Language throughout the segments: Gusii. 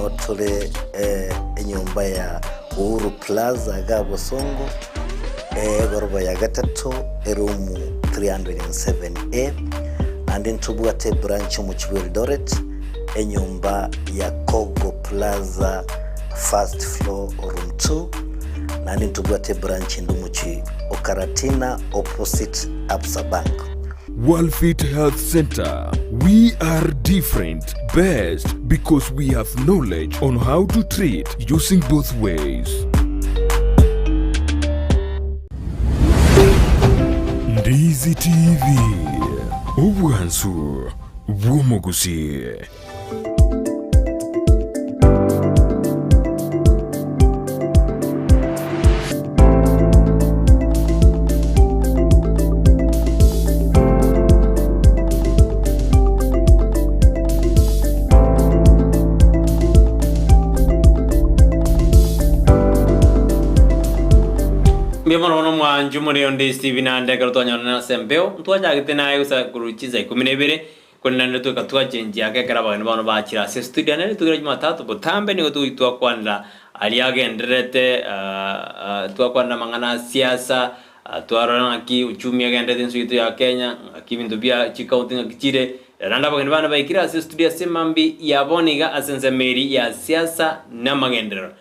No tore enyomba ya Uhuru Plaza iga Bosongo, egoroba ya gatato, eroom 307A. Naende ntobwate ebranch omochie bwa Eldoret, enyomba ya Kogo Plaza first floor room 2. Naende ntobwate ebranch ende omochie o Karatina opposite Absa Bank. Worldfit Health Center, We are different, best because we have knowledge on how to treat using both ways. Ndizi TV, obwansu bw'omogusii. Mbuya mono bono omwancho more onde Stephen naende ekero twanyorana ase embeo, ntwachagete naye gosa korwa chinsa ikomi na ibere, Korende naende toika twachenchia ake ekero abageni bono bachire ase estudio naende rituko ria Jumatatu botambe nigo togochia twakwanera aria agendererete twakwanera amang'ana a siasa, twarora ng'aki uchumi egendererete ense yaito ya Kenya, ng'aki ebinto bia chikaunti ng'aki chire, naende abageni bane baikire ase estudio ase mambia ya bono iga ase ensemo eria ya siasa na amagenderero.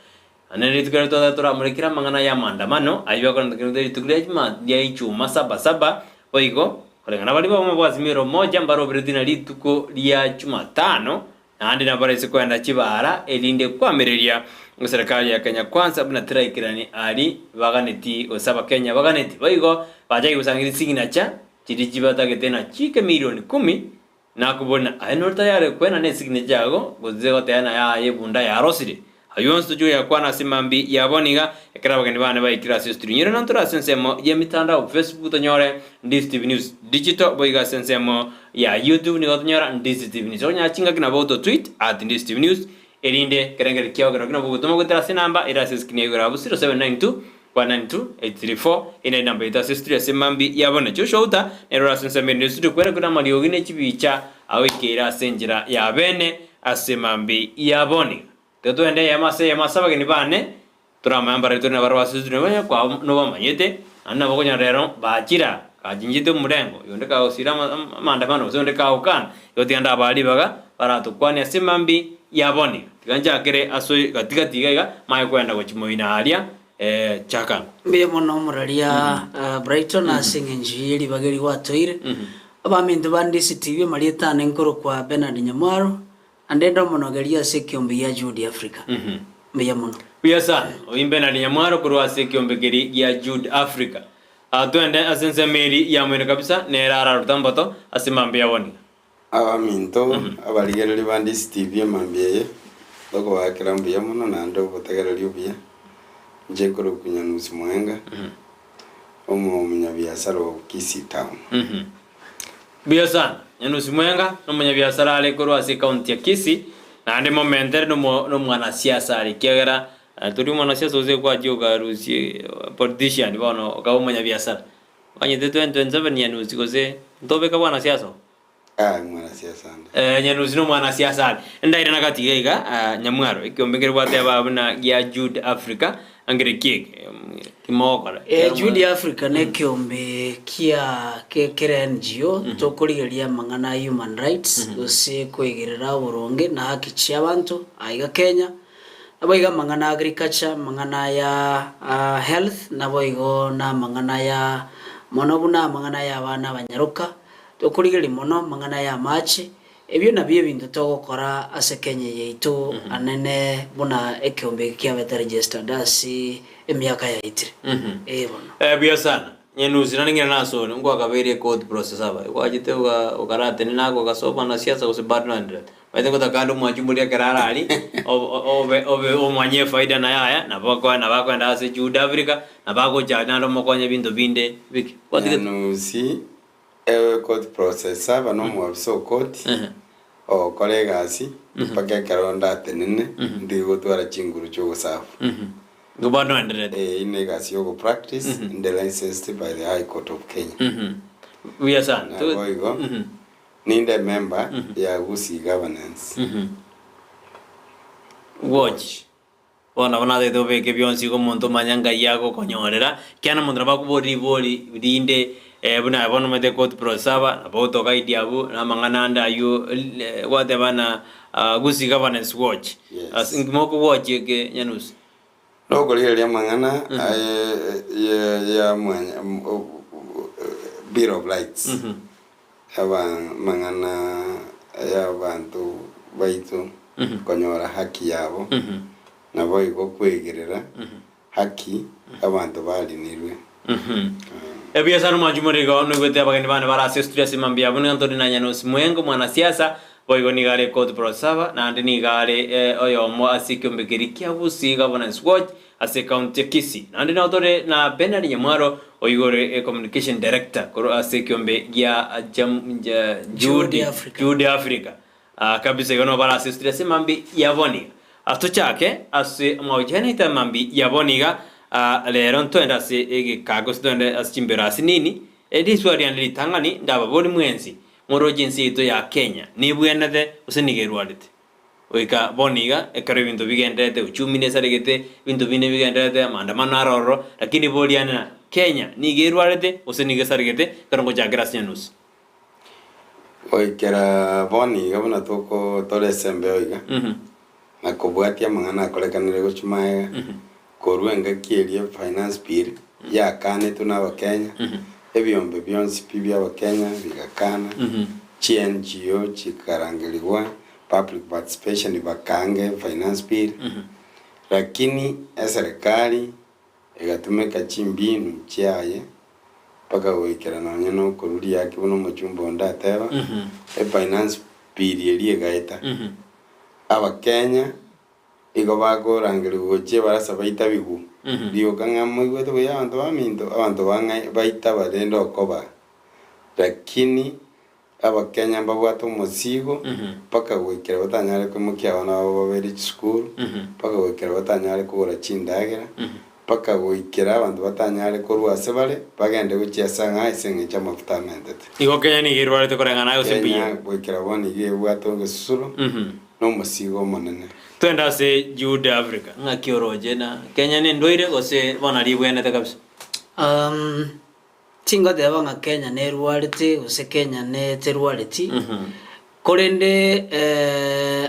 Naende rituko erio twateba toramorekere amang'ana y'amaandamano, ayio akorandekerete rituko ria Juma ria Ichuma saba saba, boigo koreng'ana baria b'obomo bwa Azimio la Umoja mbaroberetie na rituko ria Jumatano, naende nabaraise koenda chibaara erinde koamereria eserekari ya Kenya Kwanza buna teraikerani aria baganeti gose Abakenya baganeti. Boigo bachake gosangereria signature chiria chibatagete na chike milioni kumi Nakobona, aye nore tayari kwenana esigini chiago, gose goteba ng'a yaya ebunda yarosire. Ayio onsi tochia koyakwana ase mambia ya bono iga, ekero abageni bane baikire ase estudio. Nyore nantore ase ensemo y'emitandao, Facebook tonyore Ndisi TV News Digital, boigo ase ensemo ya YouTube nigo tonyora Ndisi TV News. Okonyora chingaki nabo ototweet at Ndisi TV News, erinde ekerengerio kiao kerokio nabo ogotoma goetera ase enamba ere ase eskrini ya igoro abwo 0792 192 834 Eye nere enamba yaito ase estudio ase mambia ya bono. Joshua Uta nere ore ase ensemo ere nestudio kwera kore amariogi ne chibicha agoikeire ase enchera ya bene ase mambia ya bono. Tiga togende eyemo ase eyemo ase abageni bane toramanye mbarabwo tore nabarabwo ase estudio nabanye kwabo nobamanyete naende nabo okonyora rero bachire aa gachinchete omorengo oyonde kagosira amaandamano gose oyonde kagokana igo tiga ndabaa ribaga baratokwanie ase mambia ya bono. Tiga nchakere ase gati gati iga iga manye koenda gochia moino aria Chaka. Mbuya mono omoraria Brighton ase eng'encho ye ribaga eri gwatoire. Abaminto ba Ndisi TV amarieta ane nkorokwa Bernard Nyamwaro, ande inde omonogeria ase ekiombe gia Jude Africa. Mbuya mono. Buya sana. Oyio Bernard Nyamwaro korwa ase ekiombe keria gia Jude Africa. Twende ase ensemo eria ya moino kabisa nere ararute mboto ase mambia ya bono iga. Abaminto, abarigereria ba Ndisi TV emambia eye, ntokobaakera mbuya mono naende obotegereri obuya. Inche nkorokwa Nyanusi Mwenga, omonyabiasara o Kisii Town. Mbuya sana. Nyanusi Mwenga nomonyabiasara are korwa ase ecounty ya Kisii, naende momentere nomo nomwanasiasa are ekiagera tori omwanasiasa gose kwachia okarusia politician bono okaba omonyabiasara. Omanyete 2027 Nyanusi gose ntobeka bwanasiasa oo? Aye mwanasiasa ande. Eh, Nyanusi nomwanasiasa are. Endaire nagati iga iga, ah, Nyamwaro, ekiombe nkere gwateba buna gia Jude Africa, angere ki eke? Kimogokora. Eh, Jude Africa nekeombe kia ke kere NGO tokorigereria amang'ana a human rights gose koigerera oboronge na haki chiabanto aiga Kenya, naboigo amang'ana a agriculture, amang'ana ya health, naboigo na amang'ana ya mono buna amang'ana ya abana abanyaroka. Tokorigereria mono amang'ana y'amache, ebio nabio ebinto togokora ase Kenya yaito anene buna ekeombe eke kiabete registered ase emiaka yaetire. Ee bono. Eh, buya sana. Nyanusi nare ng'ina nasore, nkwakabeire ecourt process aba. Gwachete oga okaratenena ako ogasoa obwanasiasa gose bado noenderete. Omanyete ngotaka ande omwanchi omoria ekero arari, obe obe omanye efaida naye aya, nabo akoe nabo akoenda ase Jude Africa, nabo agocha naende omokonye ebinto binde bike. Gwatigete. Nyanusi Ewe court process aba nomwafisa o court ogokora egasi mpaka ekero ndatenene ntige gotwara chinguru chiogosafu. Nigo bono oendererete. Eyio ne egasi yogo practice inde licensed by the High Court of Kenya. Buya sana. Naboigo ninde member ya Gusii Governance. Watch. Bono nabo natagete obeke bionsi igo omonto omanye ngai agokonyorera, ekiagera omonto nabo akoboria ribori rinde buna aye bono omanyete court prosaba, nabo ogotoka idea abwo na amang'ana ande aywo gwateba na Gusii Governance Watch. Yes. Ase inki mokowatch eke Nyanusi? Nokorigereria amang'ana aye ye ya mwanya Bill of Rights, aba amang'ana ya abanto baito konyora haki yabo, naboigo kwegerera haki abanto barinirwe. Ebiasara omwanchi omorego noigwete abageni bane bare ase estudio ase mambia abwo nigo ntore na Nyanusi Mwengo mwanasiasa boigo nigo are Court Prosaba naende nigo are oyomo ase ekiombe keria kia Gusii Governance Watch ase ecounty ya Kisii naende nabo tore na Bernard Nyamwaro oigo ore Communication Director korwa ase ekiombe gia Jude Africa. Jude Africa Aa kabisa igo nabo bare ase estudio ase mambi ya bono iga. Aa tochake ase omwauchani aito mambi ya bono iga aa rero ntoende ase egeka gose toende ase chimbero ase nini, riswali riane ritang'ani ndababori mwensi, moroche ense yaito ya Kenya nebwenete gose nigo erwarete? Goika bono iga ekero ebinto bigenderete uchumi nesaregete, ebinto binde bigenderete, amaandamano aro ororo, lakini boriane na Kenya nigo erwarete gose nigo esaregete ekero ngochakera ase nyanusu. Goikera bono iga buna toko tore ase embeo iga, na kobwatia amang'ana akorekanire gochia magega, korwa engaki eria Finance Bill yakanetwe na Abakenya, ebiombe bionsi pi bia Abakenya bigakana, chi NGO chikarangerigwa, public participation bakange Finance Bill, lakini eserekari Egatumeka chimbinu chiaye mpaka goikera nonya nokorwa riaki buna omochumba onde ateba, efinance bill eria egaeta. Abakenya igo bakorangerigwa gochia ebarasa baitabigwe, rioka ng'a moigwete buya abanto baminto, abanto bang'ai baitaba rende okoba. Lakini Abakenya mbabwate omosigo mpaka goikera batanyare koimokia abana babo babere chisukuru, mpaka goikera batanyare kogora chindagera, mpaka goikera abanto batanyare korwa ase bare bagende gochia ase ang'ao ase eng'encho amafuta amentete. Igo Kenya nigo erwarete koreng'ana gose Kenya mbuya. goikera bono iga ebwate egesusuro na omosigo omonene. Twende ase Jude Africa, ng'aki oroche na Kenya nendwaire gose bono aria ebwenerete kabisa? Um, Tingoteba ng'a Kenya nerwarete gose Kenya ne terwareti, korende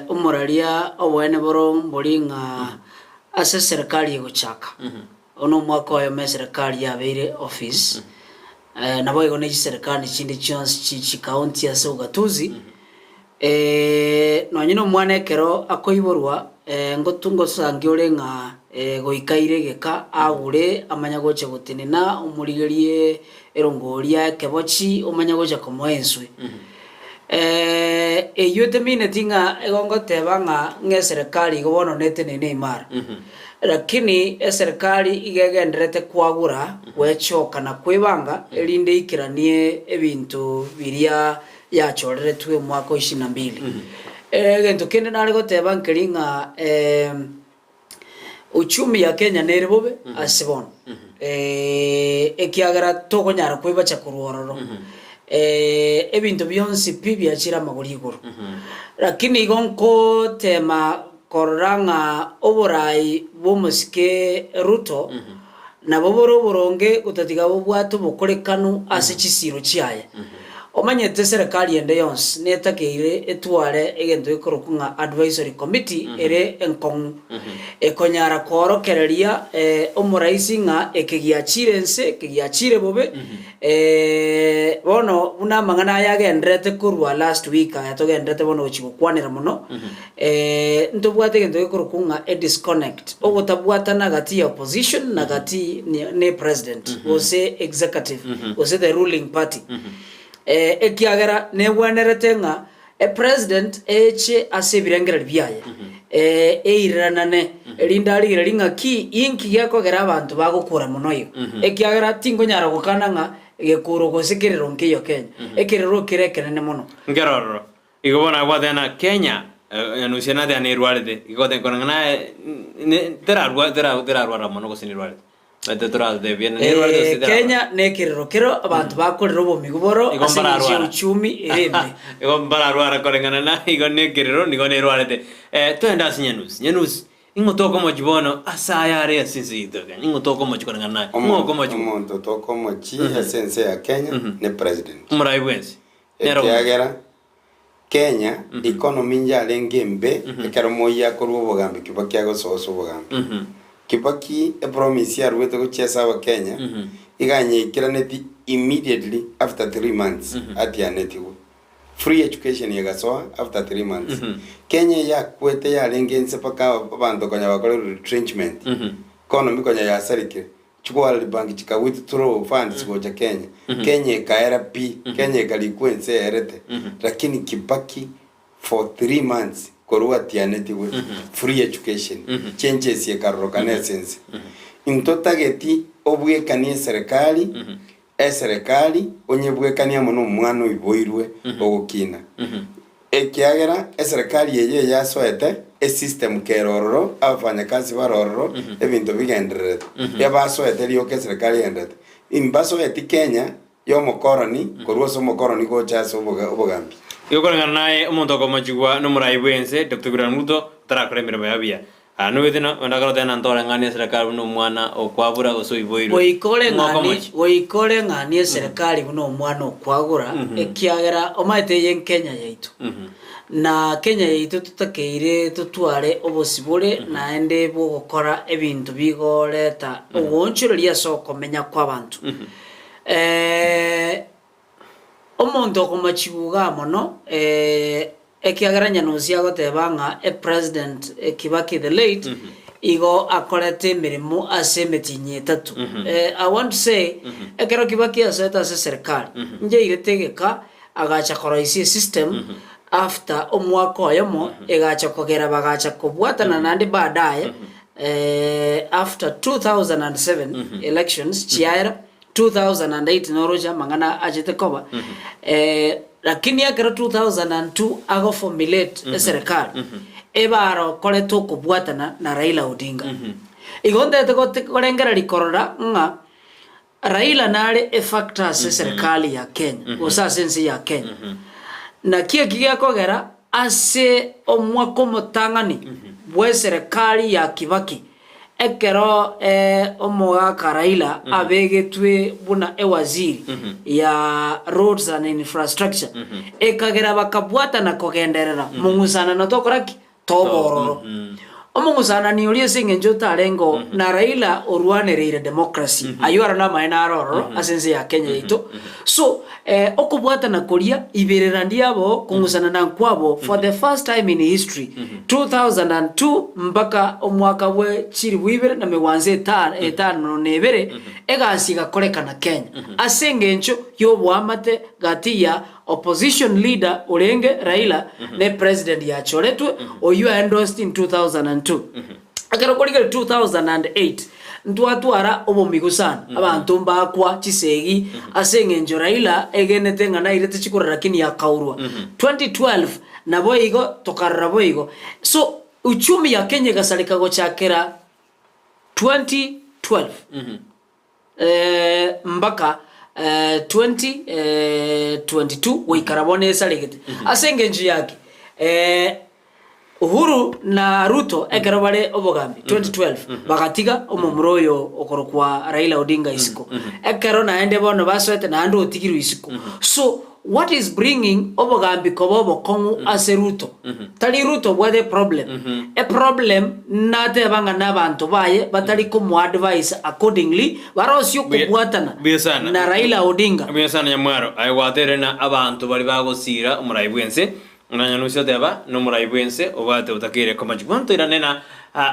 omoraria oboene boro mbori ng'a ase eserekari egochaka, oyo na omwaka oyomo eserekari yabeire office, naboigo ne chiserekari chinde chionsi chi chikaunti ase ugatuzi. Nonye nomwana ekero akoiborwa, ngotu ngosangi ore ng'a goika aire egeka agure amanye gocha gotenena omorigerie erongori ya ekebochi omanye gocha komoa enswe. Eyio etemineti ng'a igo ngoteba ng'a ng'a eserekari igo bono netenene imara. Lakini eserekari iga egendererete kwagura, gwechoka na kwebanga erinde eikeranie ebinto biria yachoreretwe omwaka o ishirini na mbili. Egento kende nare goteba nkeri ng'a uchumi ya Kenya nere bobe ase bono, ekiagera tokonyara koibacha korwa ororo, ebinto bionsi pi biachire amagori igoro. Lakini igo nkotema korora ng'a oborai bw'omosike Ruto nabo bore oboronge gotatiga bobwate obokorekanu ase chisiiro chiaye. Omanyete serekari ende yonsi netakeire etware egento gekorokwa ng'a advisory committee ere enkong'u ekonyara koorokereria omoraisi ng'a eke giachire ense, eke giachire bobe. Bono buna amang'ana aya agendererete korwa last week aya togendererete bono gochia gokwanera mono, Ntobwate egento gekorokwa ng'a a disconnect, ogotabwatana gati ya opposition na gati ne president gose executive gose the ruling party. Ekiagera negwenerete ng'a e president eche ase ebirengererio biaye eireranane erinde arigererie ng'a ki inki gekogera abanto bagokura mono iga. Ekiagera tinkonyara gokana ng'a gekuro gose kerero nkeiyo Kenya, ekerero kere ekenene mono. Nkerororo. Igo bono agwateba na Kenya nyanusia nateba nerwarete, igo goteba koreng'ana naye ne terarwa tera terarwara mono gose nerwarete. Omanyete toratebie na nerwarete gose terarwara. Kenya nekerero kero abanto bakorera obomigu boro Igo ase eng'encho ya mbararwara. uchumi ere embe. Igo mbararwara koreng'ana na igo nekerero nigo nerwarete. Toende ase nyanusi, nyanusi. Ing'o tokomochia bono ase aya are ase ense yaito ya Kenya? Ing'o tokomochia koreng'ana naye? Ing'o okomochia? Omonto tokomochia ase ense ya Kenya ne president. Omorai bwensi. Nere okomochia. Ekiagera Kenya economy yarenge embe ekero Moi akorwa obogambi Kibaki agosoa ase obogambi. Kibaki epromise aruete gochia ase abakenya iga anyeikeraneti immediately after 3 months atianetigwe. Free education egasoa after 3 months. Kenya eyakwete yarenge ense mpaka abanto konya bakorerwe retrenchment. Economy konya yasarikire. Chiworld Bank chika withdraw funds gocha Kenya. Kenya ekaera pi, Kenya ekarikwa ense erete. Lakini Kibaki for 3 months korwa atianetigwe free education, changes ekarorokana ase ense. Intotageti obwekanie eserekari, eserekari onyebwekanie amo na omwana oiboirwe ogokina. Ekiagera eserekari eye yasoete esystem kere ororo, abafanyakazi bare ororo, ebinto bigendererete. Ebasoete rioka eserekari egendererete. Imbasoeti Kenya y'omokoroni korwa ase omokoroni gocha ase obogambi. Igo koreng'ana naye omonto okomochigwa nomorai bw'ense, Dr. William Ruto, tarakora emeremo ya buya. Aa nobete na onde akaroteba na ntoreng'anie eserekari buna omwana okwabura gose oiboirwe. Goika Ng'o oreng'anie okomochia? goika oreng'anie eserekari buna omwana okwagura, ekiagera omanyete eye nkenya yaito. Na Kenya yaito totakeire totware obosibore naende bw'ogokora ebinto bigoreta ogoonchoreria ase okomenya kw'abanto. Omonto okomochigwa igaa mono, ekiagera Nyanusi agoteba ng'a epresident Kibaki the late igo akorete emeremo ase emetienyi etato. I want to say, ekero Kibaki asoete ase eserikari, njairete egeka agacha koroisia esystem after omwaka oyomo, egacha kogera bagacha kobwatana naende baadaye after 2007 elections chiaera, 2008 noroche amang'ana achete koba, lakini ekero 2002 agoformulate eserekari, ebarokorete okobwatana na Raila Odinga. Igo ntagete gote korengereria korora ng'a Raila nare efactor ase eserekari ya Kenya, gose ase ense ya Kenya. Naki eki gekogera ase omwaka omotang'ani bw'eserekari ya Kibaki, Ekero omogaka Raila abegetwe buna ewaziri ya Roads and Infrastructure, ekagera bakabwatana kogenderera mong'usanano tokora ki? Toba ororo. Omong'usanani oria ase eng'encho otarengeo na Raila orwanereire democracy, ayio aro namaene are ororo ase ense ya Kenya yaito. So, okobwatana koria iberera ndiabo kong'usanana nkwabo for the first time in history 2002 mpaka omwaka bwe chilifu ibere na megwanso etano na ebere egasi egakorekana Kenya ase engencho y'oboamate gati ya opposition leader orenge Raila ne president yachoretwe oyio endorsed in 2002. Ekero korigereria 2008 ntwatwara obomigo sana, abanto mbakwa chisegi ase eng'encho Raila egenete ng'a nairete chikura lakini akaurwa. 2012 naboigo tokarora boigo. So uchumi ya Kenya egasareka gochakera 2012 mpaka 2022 goikera bono esaregete. Ase engencho yaki Uhuru na Ruto ekero bare obogambi 2012 bagatiga omomura oyo okorokwa Raila Odinga isiko. Ekero naende bono basoete naende otigirwe isiko. So what is bringing obogambi koba obokong'u ase Ruto? Tari Ruto obwate eproblem. Eproblem nateba ng'a nabanto baye batari komoadvise accordingly barosie okobwatana Buya sana. na Raila Odinga. Buya sana Nyamwaro. Aye gwateire na abanto baria bagosira omorai bwense. Nonye oteba nomorai bw'ense obwate otakeire komochia. Bono toirane na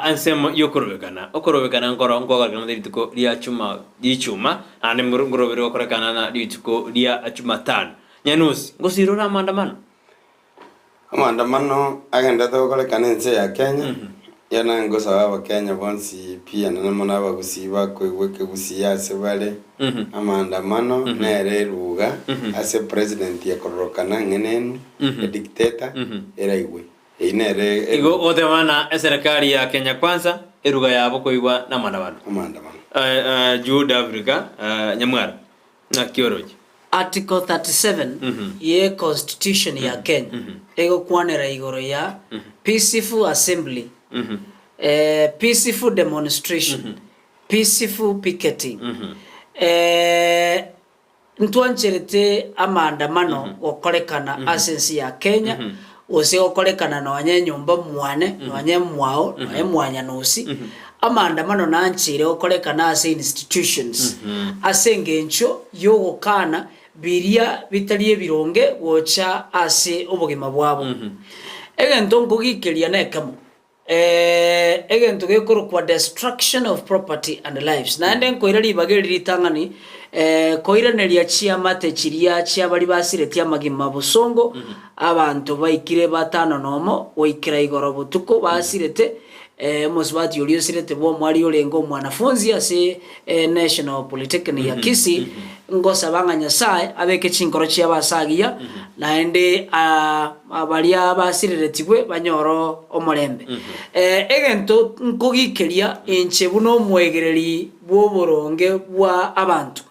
ensemo y'okorobekana. Okorobekana nkoro nkwagorekana rituko ria chuma richuma, naende nkorobere gokorekana na rituko ria chumatano. Nyanusi, ngosira ore amaandamano? Amaandamano agenderete gokorekana ense ya Kenya, yana ngosaba abakenya bonsi pi anene mono abagusii bakoigwa ekegusii ase bare, Amaandamano nere eruga ase president ekororokana ng'enenu, edictator, eraigwe. Eyio nere Igo eruga. goteba na eserekari ya Kenya Kwanza eruga yabo koigwa namaandamano. Amaandamano. Jude Africa Nyamwaro naki oroche? Article 37 ye constitution ya Kenya egokwanera igoro ya peaceful assembly. Peaceful demonstration, peaceful picketing. Ntwancherete amaandamano gokorekana ase ense ya Kenya, gose gokorekana nonya enyomba mwane, nonya mwao, nonya mwanyanusi. Amaandamano nancheire gokorekana ase institutions ase engencho yogokana biria bitari ebironge gocha ase obogima bwabo. Egento nkogikeria nekemo, egento gekorokwa destruction of property and lives. Naende nkoira ribaga eri ritang'ani koiraneria chiamate chiria chia baria basiretie amagima bosongo, abanto baikire batano nomo goikera igoro botuko basirete, omosubati oria osirete bw'omwari orenge omwanafunzi ase National Polytechnic ya Kisii, ngosaba ng'a Nyasae abeke chinkoro chiabo ase agiya, naende baria basireretigwe banyore omorembe. Egento nkogikeria inche buna omoegereri bw'oboronge bwa abanto,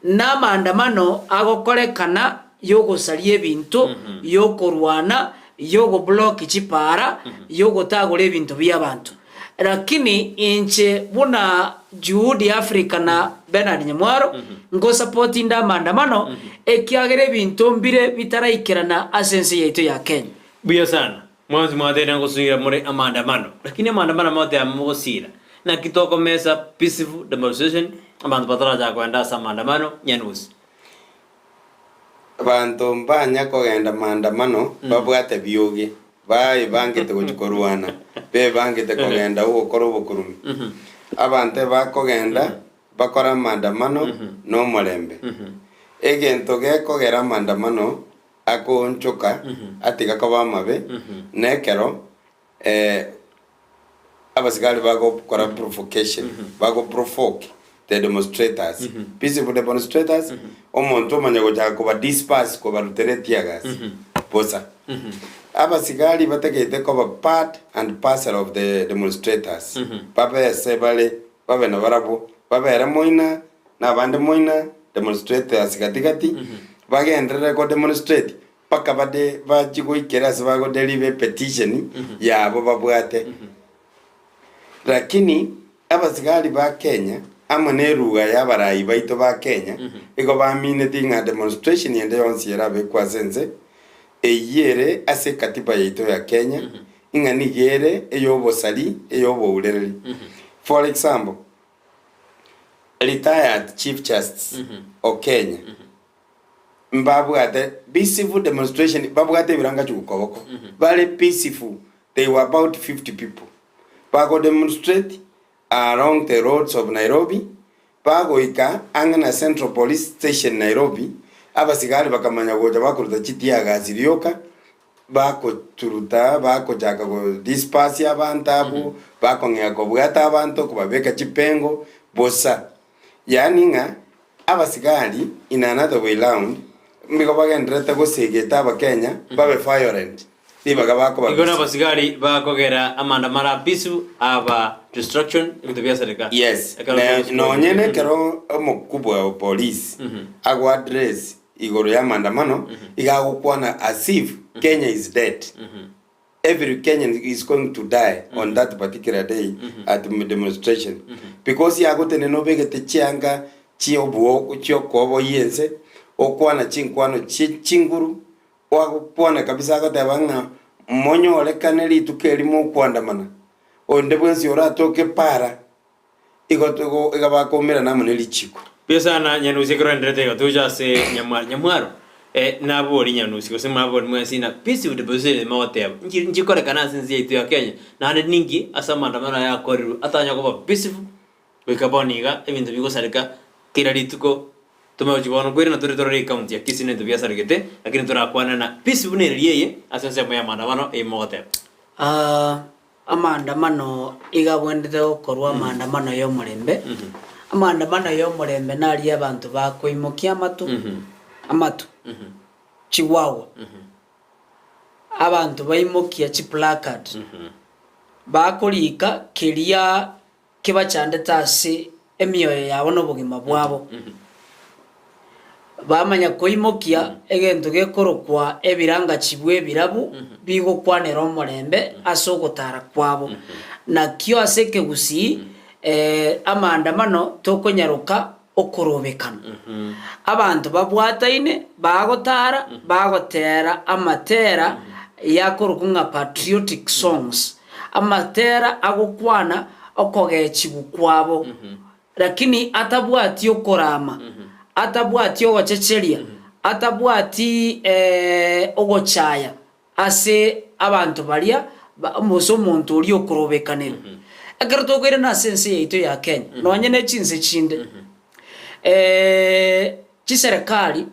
namaandamano agokorekana y'ogosaria ebinto, y'okorwana, y'ogoblock chipaara, y'ogotagora ebinto bi'abanto. Lakini inche buna Juhudi Africa na Bernard Nyamwaro ngosapoti inde amaandamano ekiagera ebinto mbire bitaraikerana ase ense yaito ya Kenya. Buya sana. Mwensi mwateire ngosuira more amaandamano. Lakini amaandamano amoteba mogosira. Naki tokomesa peaceful demonstration abanto batarachaka kogenda ase amaandamano nyanusi. Abanto mbanya kogenda maandamano babwate biogi, baebangete gochia korwana, bebangete kogenda ogokora obokurumi. Abanto ebakogenda bakore amaandamano nomorembe. Egento gekogera amaandamano akoonchoka atiga koba amabe, nekero abasigari bagokora provocation, bago provoke the demonstrators, peaceful demonstrators, omonto omanya gochaka koba disperse kobarutera eteargas bosa. Abasigari batagete koba part and parcel of the demonstrators, babese bare babe nabarabwo, babere moina na abande moina, demonstrators gati gati, bagenderere ko demonstrate Mpaka bade bachie goikera ase bagoderiba epetition yabo babwate. Lakini abasigari ba Kenya amo ne eruga ya abarai baito ba Kenya igo bamineti ng'a demonstration ende yonsi erabekwe ase ense eyio ere ase ekatiba yaito ya Kenya ng'a nigo ere ey'obosari ey'obourereri. For example, retired Chief Justice o Kenya Mbabwate peaceful demonstration babwate ebirangachugu koboko bare peaceful they were about 50 people bago demonstrate along the roads of Nairobi bagoika ang'e na Central Police Station Nairobi abasigari bakamanya gocha bakoruta chi teargas rioka bakoturuta bakochaka go disperse abanto abwo bakong'ea kobwata abanto kobabeka chipengo bosa Yaani ng'a abasigari in another way round nigo bagendererete gosegeta abakenya babe violent ribaga Igo bakobabisa. nabasigari bakogera amaandamano a peaceful aba destruction ebinto bia serikali. Yes, Ekero ne, togosi- nonye nekero omokubwa o police ago address igoro ya maandamano iga agokwana as if Kenya is dead. Every Kenyan is going to die on that particular day at demonstration because yagotenena obegete chianga chi'obuo chi'okoboyia ense, okwana chinkwano chie chinguru, agokwana kabisa agoteba ng'a monyorekane rituko erimo okoandamana, onde bwensi oratoke para igo togo iga bakoumerana amo ne richiko. Mbuya sana Nyanusi ekero oenderete iga toche ase Nyamwaro. Nyamwaro, eh, nabori Nyanusi gose mwabori mwensi ng'a peace with the opposition mogoteba nchi nchikorekana ase ense yaito ya Kenya naende ninki ase amaandamano aya akorirwe atanya koba peaceful goika bono iga ebinto bigosareka kera rituko tomagochi bono nkoirana tore torore ecounty ya Kisii nento biasaregete lakini torakwane na peaceful neriria eye ase ensemo ya maandamano eye mogoteba. Ah, Amaandamano iga abwenerete gokorwa amaandamano y'omorembe. Amaandamano y'omorembe naria abanto bakoimokia amato, amato, chigwagwa, abanto baimokia chiplacard, bakorika keria kebachandete ase emioyo yabo na obogima bwabo. Bamanya koimokia egento gekorokwa ebirangachi bw'ebirabu bigokwanera omorembe ase ogotara kwabo. Nakio ase ekegusii amaandamano tokonyaroka okorobekana. Abanto babwataine bagotara bagotera amatera yakorokwa ng'a patriotic songs, amatera agokwana okogechigwa kwabo, lakini atabwati okorama, atabwati ogochecheria, atabwati ogochaya Ase abanto baria, gose omonto oria okorobekanire. Ekero tokoirana ase ense yaito ya Kenya, nonye ne chinse chinde, chiserekari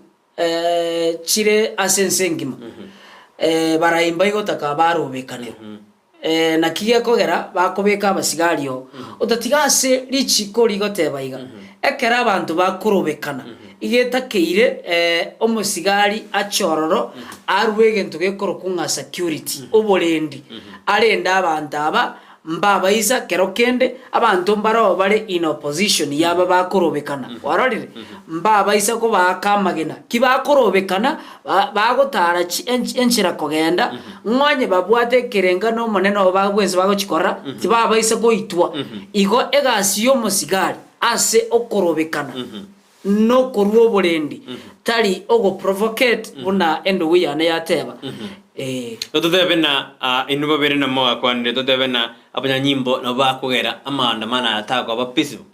chire ase ense engima, barai mbaigotaka barobekanirwe. Naki gekogera bakobeka abasigari oo, otatiga ase richiko rigoteba iga, Ekero abanto bakorobekana, iga etakeire omosigari ache ororo arue egento gekorokwa ng'a security, oborendi, arende abanto aba mbabaisa kero kende, abanto mbaroo bare in opposition yaba bakorobekana, kwarorire? Mbabaisa kobaaka amagena, ki bakorobekana Ba- bagotara chi- ench- enchera kogenda, ng'a onye babwate ekerenga na Omonene obo bwensi bagochikora, tibabaisa goitwa. Igo egasi y'omosigari ase okorobekana nokorua oborendi, tari ogoprovocate buna endugu yane yateba. Eh. Totebe na ah, inwe babere na mogakwanire, totebe na abanyanyimbo nabo bakogera amaandamano aya takoba peaceful.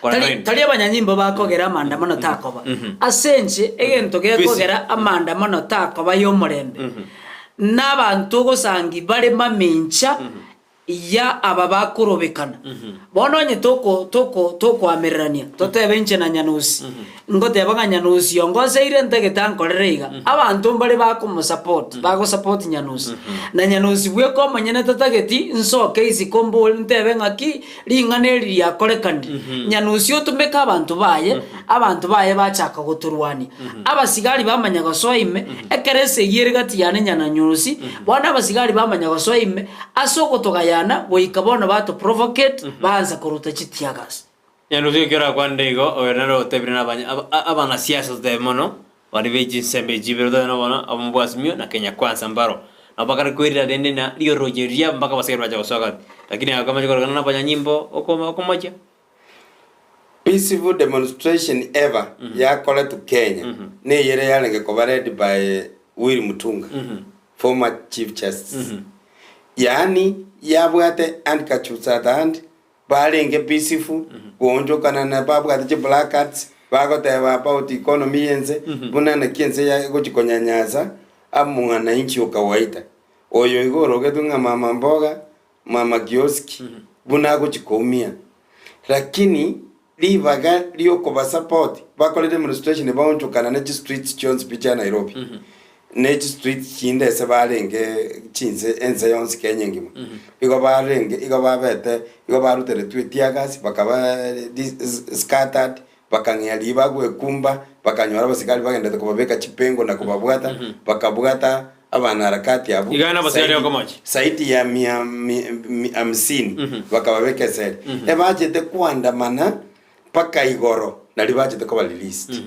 Tari, tari abanyanyimbo bakogera amaandamano takoba. Ase inche egento gekogera amaandamano takoba y'omorembe, nabanto ogosangi bare mamincha ya aba bakorobekana. Bono onye toko toko tokoamererania, totebe inche na Nyanusi, ngoteba ng'a Nyanusi ongoseire ntagete ankorere iga, abanto mbare bakomosupport, bagosupport Nyanusi. Na Nyanusi bweka omonyene tatageti nsoke isiko mbore ntebe ng'aki, Ring'ana eri riakorekanire, Nyanusi otomeka abanto baye, abanto baye bachaka gotorwania. Abasigari bamanya gosoa ime, ekero esegi ere gati yane Nyananyusi, bono abasigari bamanya gosoa ime, ase ogotogayana goika bono batoprovocate, baansa koruta chiteargas. Nyanusi ekero akwanire igo, oyo nere otebire na abanya abanasiasa totebe mono, Baria be chinsemo echi ibere totebe bono, abamo bw'Azimio na Kenya Kwanza mbaro. Nabo bakare kwerira rende na rioroche riria mpaka abasigari bacha gosoa gati. Lakini aya kwamanya korokana na abanyanyimbo okoma okomochia. Peaceful demonstration ever yakoretwe Kenya neyere yarenge koba led by Willy Mutunga, former Chief Justice. Yaani yabwate handkerchiefs at hand, Barenge peaceful, goonchokana na babwate chiplacards bagoteba about economy y'ense, buna naki ense ya egochi konyanyasa among'ananchi o kawaida. Oyo igo orogetwe ng'a mama mboga, mama kioski, buna agochi koumia. Lakini ribaga riokobasupport bakore demonstration baonchokana ne chistreets chionsi pi chia Nairobi. Ne chistreet chinde ase barenge chinse ense yonsi Kenya engima, igo barenge igo babete igo baruteretwe teargas bakaba dis scattered, bakang'ea riria bagwekumba, bakanyora abasikari bagenderete kobabeka chipengo na kobabwata, bakabwata abanaharakati abwo Iga nabasikari zaidi okomochia. zaidi ya mia mi mi hamsini, bakababeka eseri. Ebachete koandamana mpaka igoro nario bachete koba released.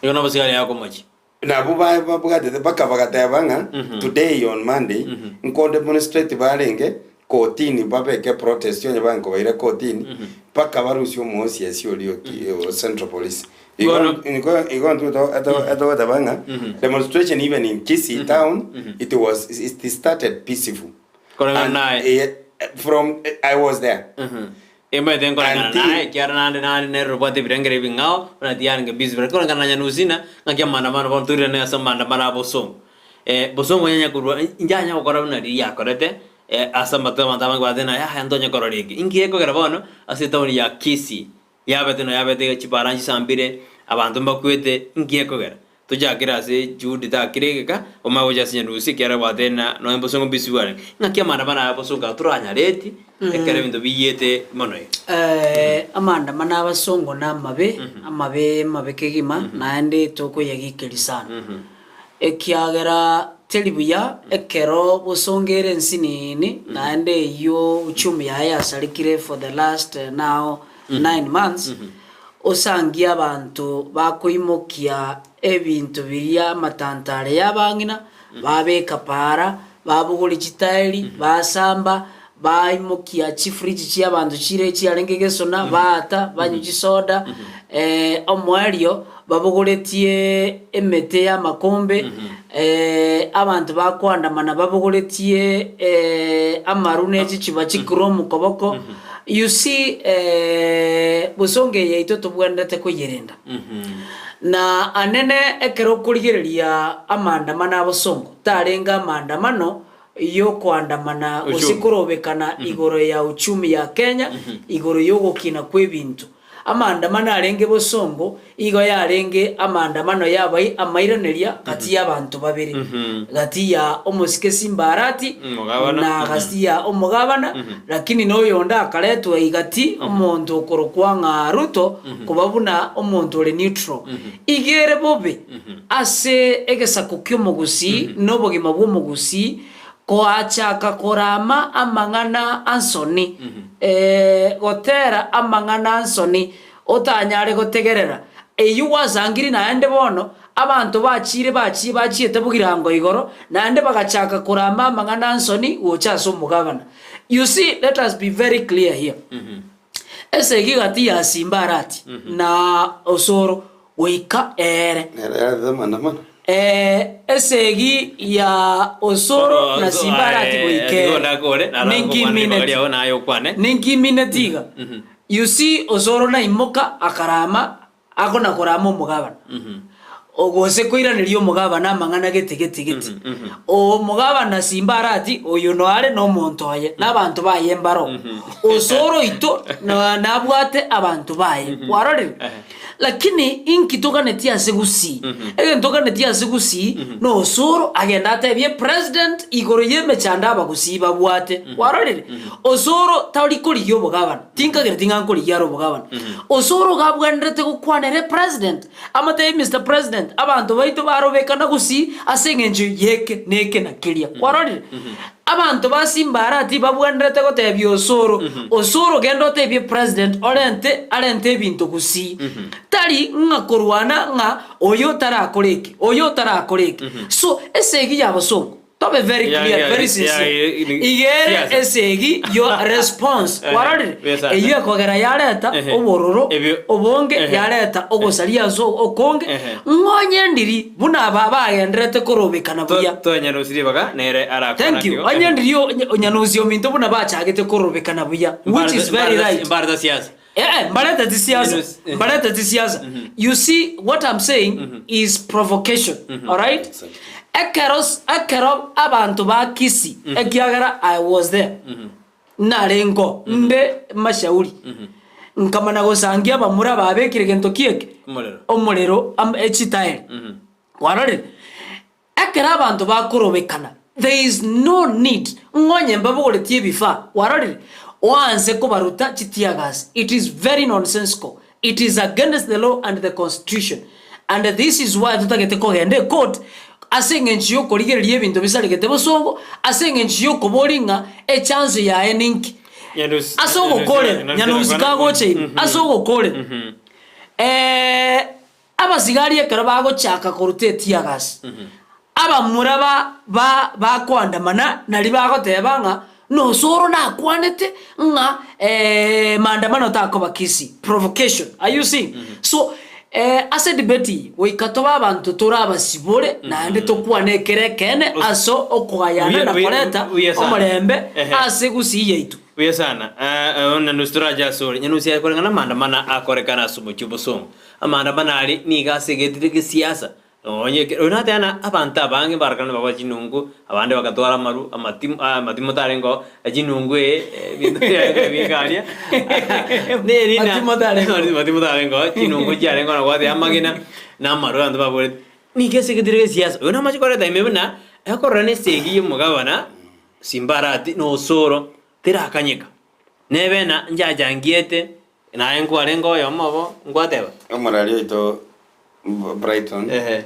Igo nabasikari akomochia. Nabwo babwatete mpaka bagateba ng'a today on Monday nkodemonstrate barenge kotini babeke protest onye bankobaira kotini mpaka barusie omoosi ase oria o Central Police. Igo Bono- igo igo intwe to- to- togoteba ng'a demonstration even in Kisii town it was it started peaceful. Koreng'ana And, naye. eh, from I was there. Emanyete nkoreng'ana Until- naye, ekiagera naende nare nere obwate ebirengero ebing'ao, buna tiyarenge busy bire. Koreng'ana na Nyanusina, ng'aki amaandamano bono toirane ase amaandamano a bosongo. Bosongo yanya korwa, inche anya gokora buna riria akorete, ase amatuko abanto abange bateba ng'a yaya ntonye korora eke. Inki gekogera bono, ase etaoni ya Kisii, yabete na yabete iga chibara nchisambire, abanto mbakwete, inki gekogera? Tochakere ase juhudi takire egeka, omanye gocha ase nyarusi, ekiagera gwatebire ng'a nonya bosongo mbisibe arenge. Ng'aki amaandamano aya bosongo aya toranyareti, ekero ebinto biyiete mono iga. Amaandamano abasongo namabe, amabe mabe kegima, naende tokoyagikeria sana. Ekiagera teri buya ekero bosongo ere ensinini, naende eyio uchumi yaye yasarekire for the last now 9 months, Osangie abanto bakoimokia ebinto biria amatantare y'abang'ina, babeka paara, babogorie chitaeri, basamba, Baimokia chifridge chi'abanto chire chiarenge gesona, baata, banywa chisoda, omoerio babogoretie emete y'amakombe, abanto bakoandamana babogoretie amaru ne chichuba chikromu koboko. You see, bosongo eye yaito tobwenerete koyerenda. Na anene ekero okorigereria amaandamano a bosongo, tarenge amaandamano y'okoandamana gose Uchumi. korobekana igoro ya uchumi ya Kenya, igoro y'ogokina kw'ebinto. Amaandamano arenge bosongo igo yarenge amaandamano y'abai amairaneria gati y'abanto babere, gati ya omosike Simba Arati Omogabana. na gati ya omogabana, lakini noyonde akaretwa igati omonto okorokwa ng'a Ruto koba buna omonto ore neutral. Iga ere bobe Ase egesaku ki'omogusii na obogima bw'omogusii koachaka korama amang'ana a nsoni, ee, gotera amang'ana a nsoni otanyare gotegerera. Eyio gwasangiri naende bono, abanto bachiire bachie bachiete bogirango igoro, naende bagachaka korama amang'ana a nsoni gocha ase omogabana. You see, let us be very clear here. Esegi gati ya Simbarati na Osoro goika eere. Nere yarete amaandamano. Esegi ya Osoro na Simbarati goika eere. Ninki mineti? Ninki mineti iga? You see Osoro naimoka akarama Ako nakorama omogabana, gose koiraneria omogabana amang'ana gete gete gete. Omogabana simba arati, oyo noare nomonto oye, na abanto baye mbaro. Osoro oito nabwate abanto baye. Kwarorire? Lakini inki toganetie ase Gusii? Egento toganetie ase Gusii, nosoro agende atebie president igoro y'emechando abagusii babwate. Kwarorire? Osoro tari korigia obogabana. Tinkagereti ng'a nkorigia are obogabana. Osoro iga abwenerete gokwanera epresident, amotebie Mister President, abanto baito barobekana gusii ase eng'encho y'eke na eke na keria. Kwarorire? Abanto ba Simbarati babwenerete gotebia Osoro, Osoro genda otebie president orente arente ebinto gusii. Tari ng'a korwana ng'a oyo tarakora eke, oyo tarakora eke. So, esegi ya bosongo. Tobe very Yeah, clear, yeah, very yeah, sincere. yeah, yeah, Iga ere siasa. esegi your response. Ehe, Kwarorire? besa. Eyio ekogera yareta Ehe. obororo Ebio- obonge, Ehe. yareta ogosaria ase okonge. Ehe. Ng'onye ndiri buna aba bagendererete korobekana buya. Twanyarusi ribaga nere arakwana Thank you. kigo. Onye ndiri onyanusi ominto buna bachagete korobekana buya, which is very right. Mbareta siasa. Eh, eh, mbareteti siasa Yes. mbareteti siasa you see what i'm saying is provocation alright ekero ekero abanto ba kisii ekiagera i was there narengo nde mashauri nkamana gosangia abamura babekire gento kieke Omorero. omorero am- echitaeri kwarorire Ekero abanto bakorobekana, there is no need ng'a onye mbabogoretie ebifaa, kwarorire, oanse kobaruta chi tear gas, it is very nonsensical, it is against the law and the constitution and this is why totagete kogenda ecourt ase eng'encho yokorigereria ebinto bisaregete bosongo, ase eng'encho yokoboria ng'a echanzo yaye ninki. Nyanusi- Ase ogokorera, Nyanusi- Nyanusi kagocha ime, ase ogokorera, Abasigari ekero bagochaka koruta etiagasi, abamura ba ba bakoandamana naria bagoteba ng'a nosoro nakwanete ng'a maandamano takoba Kisii, provocation, are you seeing? So ase debate eye goika tobe abanto tore abasibore naende tokwane ekere ekeene ase okogayana na koreta omorembe ase Gusii yaito. Buya sana. Nyanusi torache asore. Nyanusi aye koreng'ana amaandamano akorekana ase omochie o Bosongo. Amaandamano aria nigo asegetire gesiasa, nonye ekero oyo nateba ng'a abanto abange mbarakana babwate chinungu, abande bagatwara amaru, amatimo amatimo tarenge oo, chinungu ee ebinto biarenge ebinge aria, nerina Matimo tarenge oo. matimo tarenge oo, chinungu chiarenge oo nabwate amagena, na amaru abanto baboreti, nigo esegetire gesiasa. Oyo namache koreta ime buna, ekorora na esegi ya omogabana, Simbarati na osoro terakanyeka, nebe na nchachangiete, naye nkwarenge oyomo obo, nkwateba. Omorari oito Brighton, Ehe.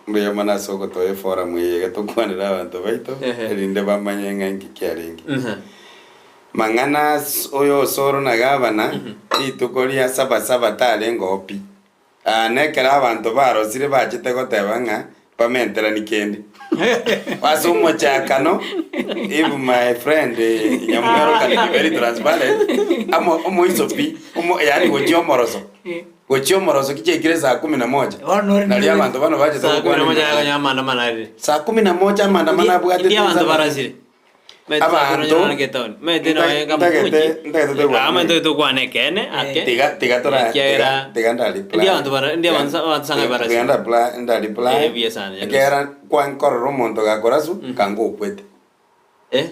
mbuya mono ase ogotoa eforum eye iga tokwanere abanto baito Ehe. erinde bamanye ng'a inki kiarenge. Mhm. Mang'ana as oyo osoro na gavana rituko ria sabasaba tarenge oo pi. Aa nekero abanto barosire bachete goteba ng'a. Bamenterani kende. Ase omochakano, if my friend Nyamwero can be very transparent, amo omoiso pi, omo yaani gochia omoroso, gochia omoroso kichiaikire saa kumi na moja, Bono ore nario abanto bano bachete Saa kumi na gokwana moja imana. yakonya amaandamano arire. Saa kumi na moja amaandamano abwatete Ndi abanto nsa- barasire. Abanto, ntagete- ntagete tobwane. tokwane ekene ake Tiga tiga tora Ekiagera- tiga tiga ndareply. Ndi abanto bara- ndi abanto abanto sanga barasire. Tiga ndareply ndareply. Eh, buya sana, yes. Ekiagera kwankorera omonto gakorasu kanga okwete. Eh?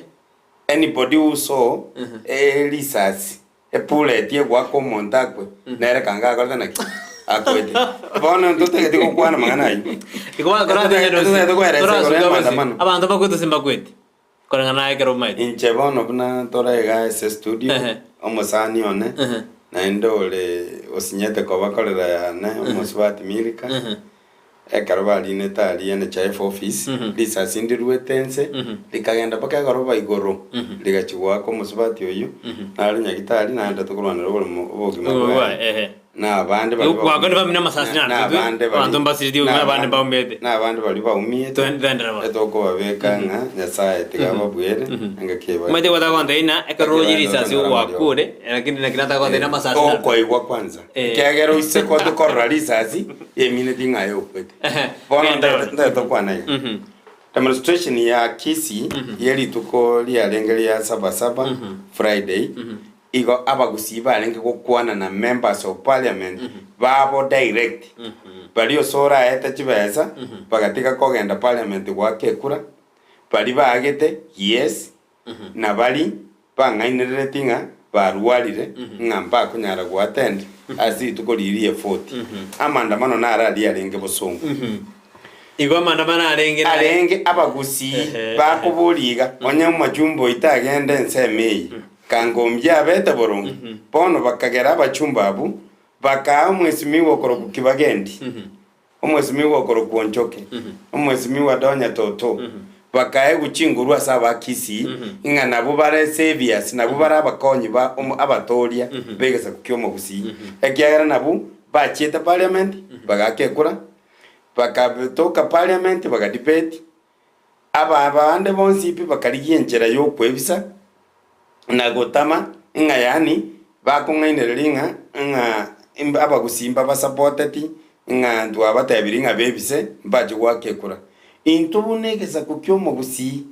Anybody who saw erisasi Epuleti egoaka omonto akwe, nere kanga akorete naki? Akwete. Bono ntotageti gokwana amang'ana ayio. Ntotagete koeresa igoro y'amaandamano. Abanto bakwete gose mbakwete? Koreng'ana naye ekero omaete. Inche bono buna tore iga ase estudio, Ehe. omosani one, Ehe. naende ore osinyete koba korera yane, omosubati Milka, Ehe. Ekero barinete aria NHIF office, risasi ndiruete inse, rikagenda mpaka egoroba igoro, rigachia goaka omosubati oyio, nare nyagitari naende tokorwanera oboremo obogima Obogima bwaye. bwaye, ehe. Na abande baria Goaka nibamina amasasi na- naende na totwe, abande baria- abanto mbasireti na obogima, abande abande- mbaumiete. na abande baria baumiete, Twaenderera bono. etokobabeka ng'a Nyasaye tiga ababuere, engaki eye Omanyete gotagontebia ng'a ekero Engaki roche risasi baenderera gwakure, lakini naki natagontebia namasasi naende. Okoigwa kwanza. Eh. Ekiagera oise kote korora risasi, emineti ng'a aye okwete. Bono Genda ntagete bono. ntagete tokwana iga. Demonstration ya Kisii ye rituko riarenge ria Sabasaba, Friday, igo abagusii barenge gokwana na members of parliament babo direct. Baria ase oraete chibesa, bagatiga kogenda parliament goaka ekura, baria baagete yes, Na baria bang'ainerereti ng'a barwarire, ng'a mbakonyara goattend ase rituko riria efoti. Amandamano naro aria arenge bosongo. Igo amandamano arenge naye. Arenge abagusii bakoboria iga, Onye omachumba oito agende ensemo eye, kangombia abete boronge? Bono bakagera abachumba abwo, bakaa omwesimigwa okorokwa Kibagendi. Omwesimigwa okorokwa Onchoke, omwesimigwa Donya Toto, bakaegwa chinguru ase Abakisii, ng'a nabwo bare saviors, nabwo bare abakonyi ba omo abatooria b'egesaku ki'omogusii, ekiagera nabwo bachiete parliament, bagaaka ekura, bakatoka parliament bagadebate, aba abande bonsi pi bakarigia enchera y'okwebisa, na gotama, ng'a yaani bakong'ainereria ng'a ng'a imb abagusii mbabasapoteti, ng'a ntwabatebirie ng'a bebise mbache goaka ekura. Intwe buna egesaku ki'omogusii,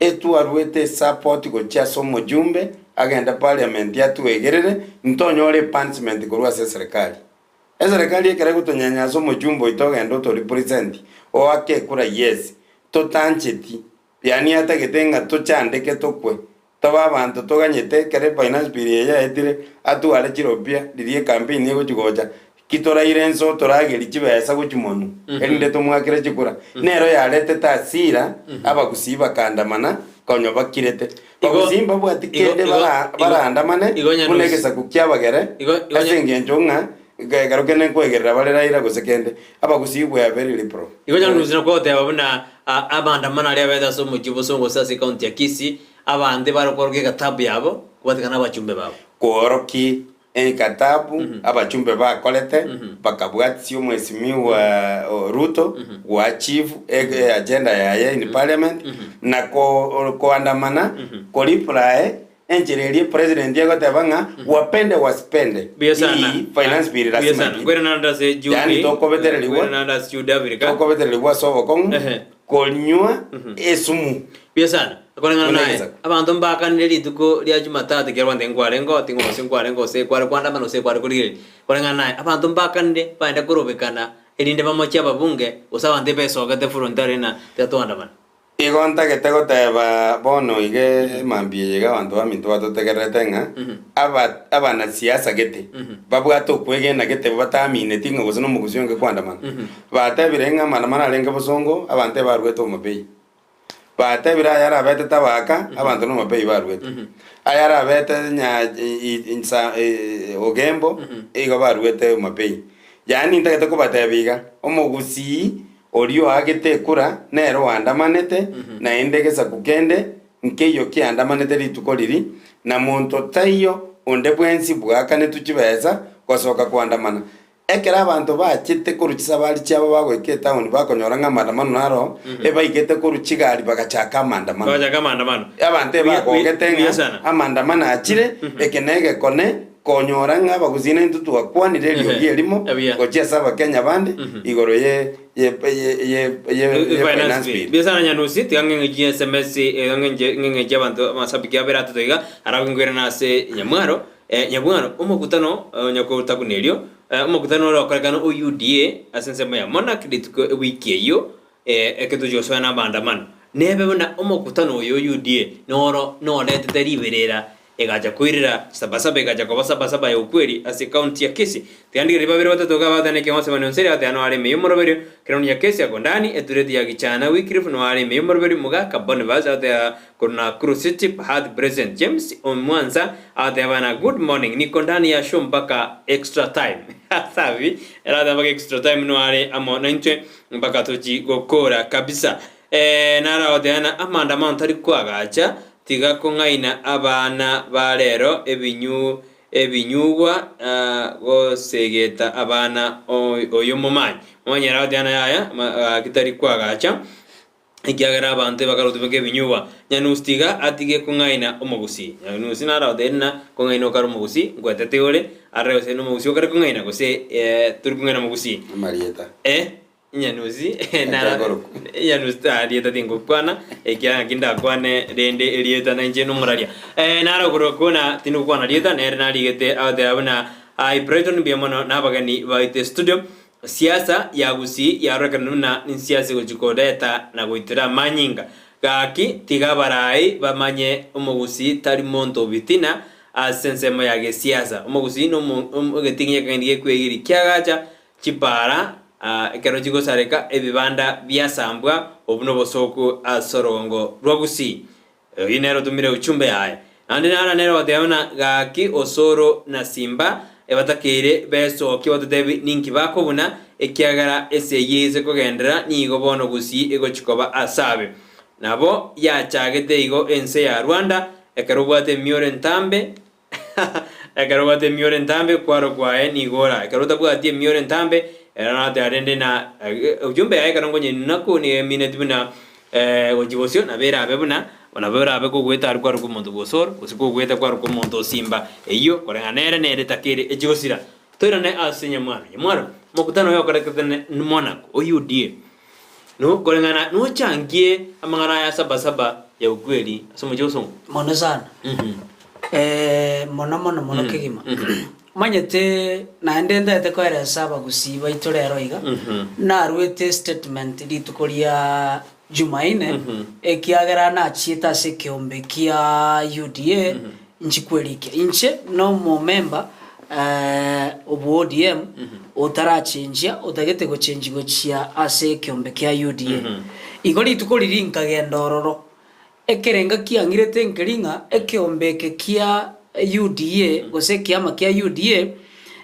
etwarwete esapoti gochia ase omojumbe agende parliament atwegerere, ntonyore epunishment korwa ase eserekari. Eserekari ekero egotonyenya ase omojumbe oito ogende otorepresent, oake ekura yes, totancheti, Yaani atagete ng'a tochandeke tokwe, tobe abanto toganyete ekero efinance bill eye yaetire atware chiropia riria ecampaign egochi gocha, ki toraire inse otoragerie chibesa gochia monwe erinde tomwakere chikura. Nero yaretete hasira abagusii bakandamana konya bakirete. Igo- Bagusii mbabwati igo- kende igo- bara- igo- barandamane igo buna Nyanusi. egesaku kiabagere Igo- igo ase Nya- engencho ng'a ekero kende nkoegerera bare Raila gose kende, abagusii we are very liberal. Igo Nyanusi nakogoteba buna Amaandamano aria abete ase omochie o bosongo gose ase ekaunti ya Kisii, abanto ebare kworokia egetabu yabo kobwatekana nabachumbe babo. Kworokia egetabu abachumbe bakorete bakabwatisia omwesimiwa Ruto go achieve agenda yaye in parliament na koandamana ko reply Enchera eria president egoteba ng'a wapende wasipende Buya sana. hii finance bill Buya lazima sana. ipite. Kwera nanda ase Jude. Yaani tokobetererigwa Kwera nanda ase Jude Africa. tokobetererigwa ase obokong'u Ehe. konywa esumu Buya sana. Koreng'ana Buna naye egesaku. abanto mbakanire rituko ria Jumatatu ekero kwante nkwarenge oo ting'o gose nkwarenge gose kware kwandamana gose kware korigereria. Koreng'ana naye abanto mbakanire baende korobekana erinde bamochie ababunge gose abanto ebesogete voluntarily ng'a tiga toandamane. Igo ntagete goteba bono iga emambia eye iga abanto baminto batotegererete ng'a aba abanasiasa gete babwate okwegena gete batamineti ng'a gose nomogusii onge koandamana. Batebire ng'a amaandamano arenge bosongo abanto ebaruete Homa Bay. Batebire aya arabete Tabaka abanto na Homa Bay baruete. Aya arabete nya i insa Ogembo igo baruete Homa Bay. Yaani ntagete kobatebia iga, omogusii Oria oagete ekura nere oandamanete, naende egesaku kende nkeiyo kiandamanete rituko riria, na monto taiyo onde bwensi bwaakanetwe chibesa gosoka koandamana. Ekero abanto bachete korwa chisabari chiabo bagoika etaoni bakonyora ng'a amaandamano naro, ebaigete korwa chigari bagachaka amaandamano. Bagachaka amaandamano. Abanto Buya- ebagogete buya ng'a sana. amaandamano achire, eke na egekone, konyora ng'a abagusii naintwe twakwanire eriogi Ehe, erimo buya. gochia ase Abakenya bande igoro ye ye ye ye ye ye Finance finance bill. bill. Buya sana Nyanusi, tiga ng'eng'echie SMS, eh, ng'eng'enche ng'eng'enche abanto amasabiki abere atato iga, arabe nkoirana ase Nyamwaro. Nyabwaro, omokutano onya kotakuna erio, omokutano ore okorekana o UDA ase ensemo ya Monarch rituko ewiki eyio, eke tochia gosoa na amaandamano. Nebe buna omokutano oyo o UDA noro noretete riberera egacha koirera Sabasaba egacha koba Sabasaba ya ukweli ase ecounty ya Kisii. Tiga ndigererie babere batato iga abatane ekeng'wanso bane onsi aria no are ime y'omoroberio, Keroni ya Kisii Agondani, etureti ya Gichana Wycliffe no are ime y'omoroberio, Mogaka Boniface agoteeba Korwa Nakuru City Perth President James Omwansa agateba na good morning niko ndani ya show mpaka extra time safi ere agateba mpaka extra time no are amo naintwe mpaka tochi gokora kabisa eh naro agoteba na amaandamano tari koagacha tiga kong'aina abana ba rero ebinyu ebinyugwa gosegeta abana oyo momanyi momanyi ere agoteba na yaya gaki tari koagacha ekiagera abanto ebakarotumeka ebinyugwa. Nyanusi tiga atige kong'aina omogusii. Nyanusi naro agotebi ng'a kong'aina okare omogusii, nkwetete ore, arore gose nomogusii okare kong'aina gose tori kong'aina omogusii. Amarieta. Eh, Nyanusi naro Achakorokwa. Nyanusi ta rieta tingokwana, ekiagera naki ndakwane rende erieta na inche nomoraria. Naro korwa kona tindikokwana rieta, nere narigete agoteba buna I Brighton mbuya mono na abageni baito estudio, Siasa ya Gusii yarorekana buna ninsiasa egochia koreta na goitera amanyinga. Gaki tiga abarai bamanye omogusii tari monto obitina ase ensemo ya gesiasa. Omogusii nomo egetingi ekegendi gekwegiri kiagacha chipara ekero chigosareka ebibanda biasambwa obu nobosoku ase orogongo rwa Gusii. Oyio nere otomire uchumbe yaye. Naende nara nere ogoteba buna gaki Osoro na Simba ebatakeire besokie batotebi ninki bakobuna ekiagera esegi eye ase kogenderera nigo bono Gusii egochi koba asabe. Nabo yachagete igo ense ya Rwanda ekero obwate emioro entambe Ekero obwate emioro entambe kwarokwa aye nigo ora. Ekero otabwati emioro entambe, ere narateba rende na ujumbe yaye ekero nkonyenuna ko nigo emineti buna gochia bosio nabo erabe buna nabo erabe kogoeta aria kwarokwa omonto bw'osoro gose kogoeta kwarokwa omonto osimba. Eyio koreng'ana nere nere etakere echie gosira. Toirane ase nyamwaro. Nyamwaro, omokutano oyo okorekete Monaco, o UDA. No koreng'ana nochangie amang'ana aya sabasaba ya ukweli ase omochie o Bosongo. Mono sana. Eh, mono mono mono kegima. Omanyete naende ntagete koeresa abagusii baito rero iga, naruete statement rituko ria Jumaine, ekiagera nachiete ase ekeombe kia UDA nchikwerikia. Inche nomomember obwo ODM otarachenjia otagete gochenji gochia ase ekeombe kia UDA. Igo rituko riria nkagenda ororo, ekerenga kiang'irete nkeri ng'a ekeombe eke kia UDA gose ekiama kia UDA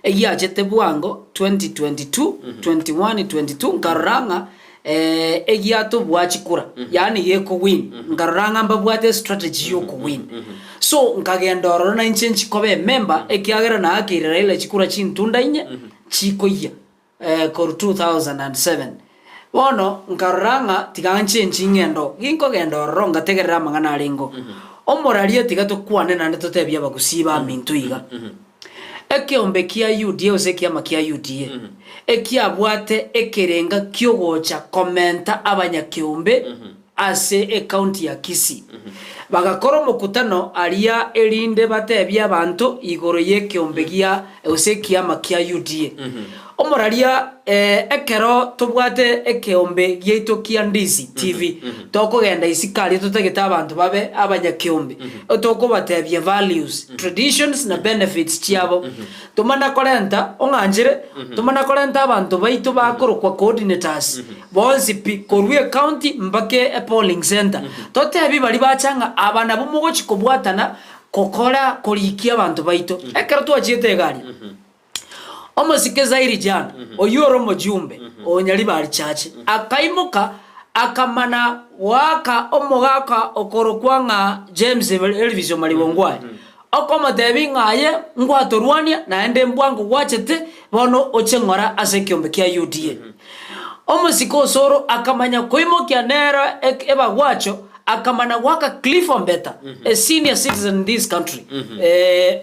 egiachete bwango 2022, 21, 22 nkarora ng'a egiatobua chikura, yaani gekowin, nkarora ng'a mbabwate estrategy ya okowin. So nkagenda ororo na inche nchikoba emember ekiagera naakeire Raila chikura chintunda inye chikoyia korwa 2007. Bono nkarora ng'a tiga nchenchi ng'ende oo, ginkogenda ororo ngategerera amang'ana arenge oo. Omoraria tiga tokwane naende totebie abagusii baminto iga. Ekeombe kia UDA gose ekiama kia UDA ekiabwate ekerenga kiogocha komenta abanyakeombe ase ecounty ya Kisii. Bagakora omokutano aria erinde batebie abanto igoro yekeombe gia gose ekiama kia UDA. Omoraria ekero tobwate ekeombe giaito kia Ndizi TV tokogenda isiko aria totagete abanto babe abanyakeombe tokobatebia values, traditions na benefits chiabo. Tomana korenta ong'anchere tomana korenta abanto baito bakorokwa coordinators bonsi pi korwa ecounty mpaka epolling center totebi baria bacha ng'a aba nabwo mogochi kobwatana gokora korikia abanto baito. Ekero twachiete iga aria. Omosike Zairi Jana, oyio ore omojumbe o Nyaribari Church, akaimoka akamana goaka omogaka okorokwa ng'a James Elvis Omariba Ongwae. Okomotebia ng'a aye ngwatorwania naende mbwango gwachete, bono oche ng'ora ase ekiombe kia UDA. Omosike Osoro akamanya koimokia nere ebagwacho akamana goaka Cliff Ombeta, a senior citizen in this country,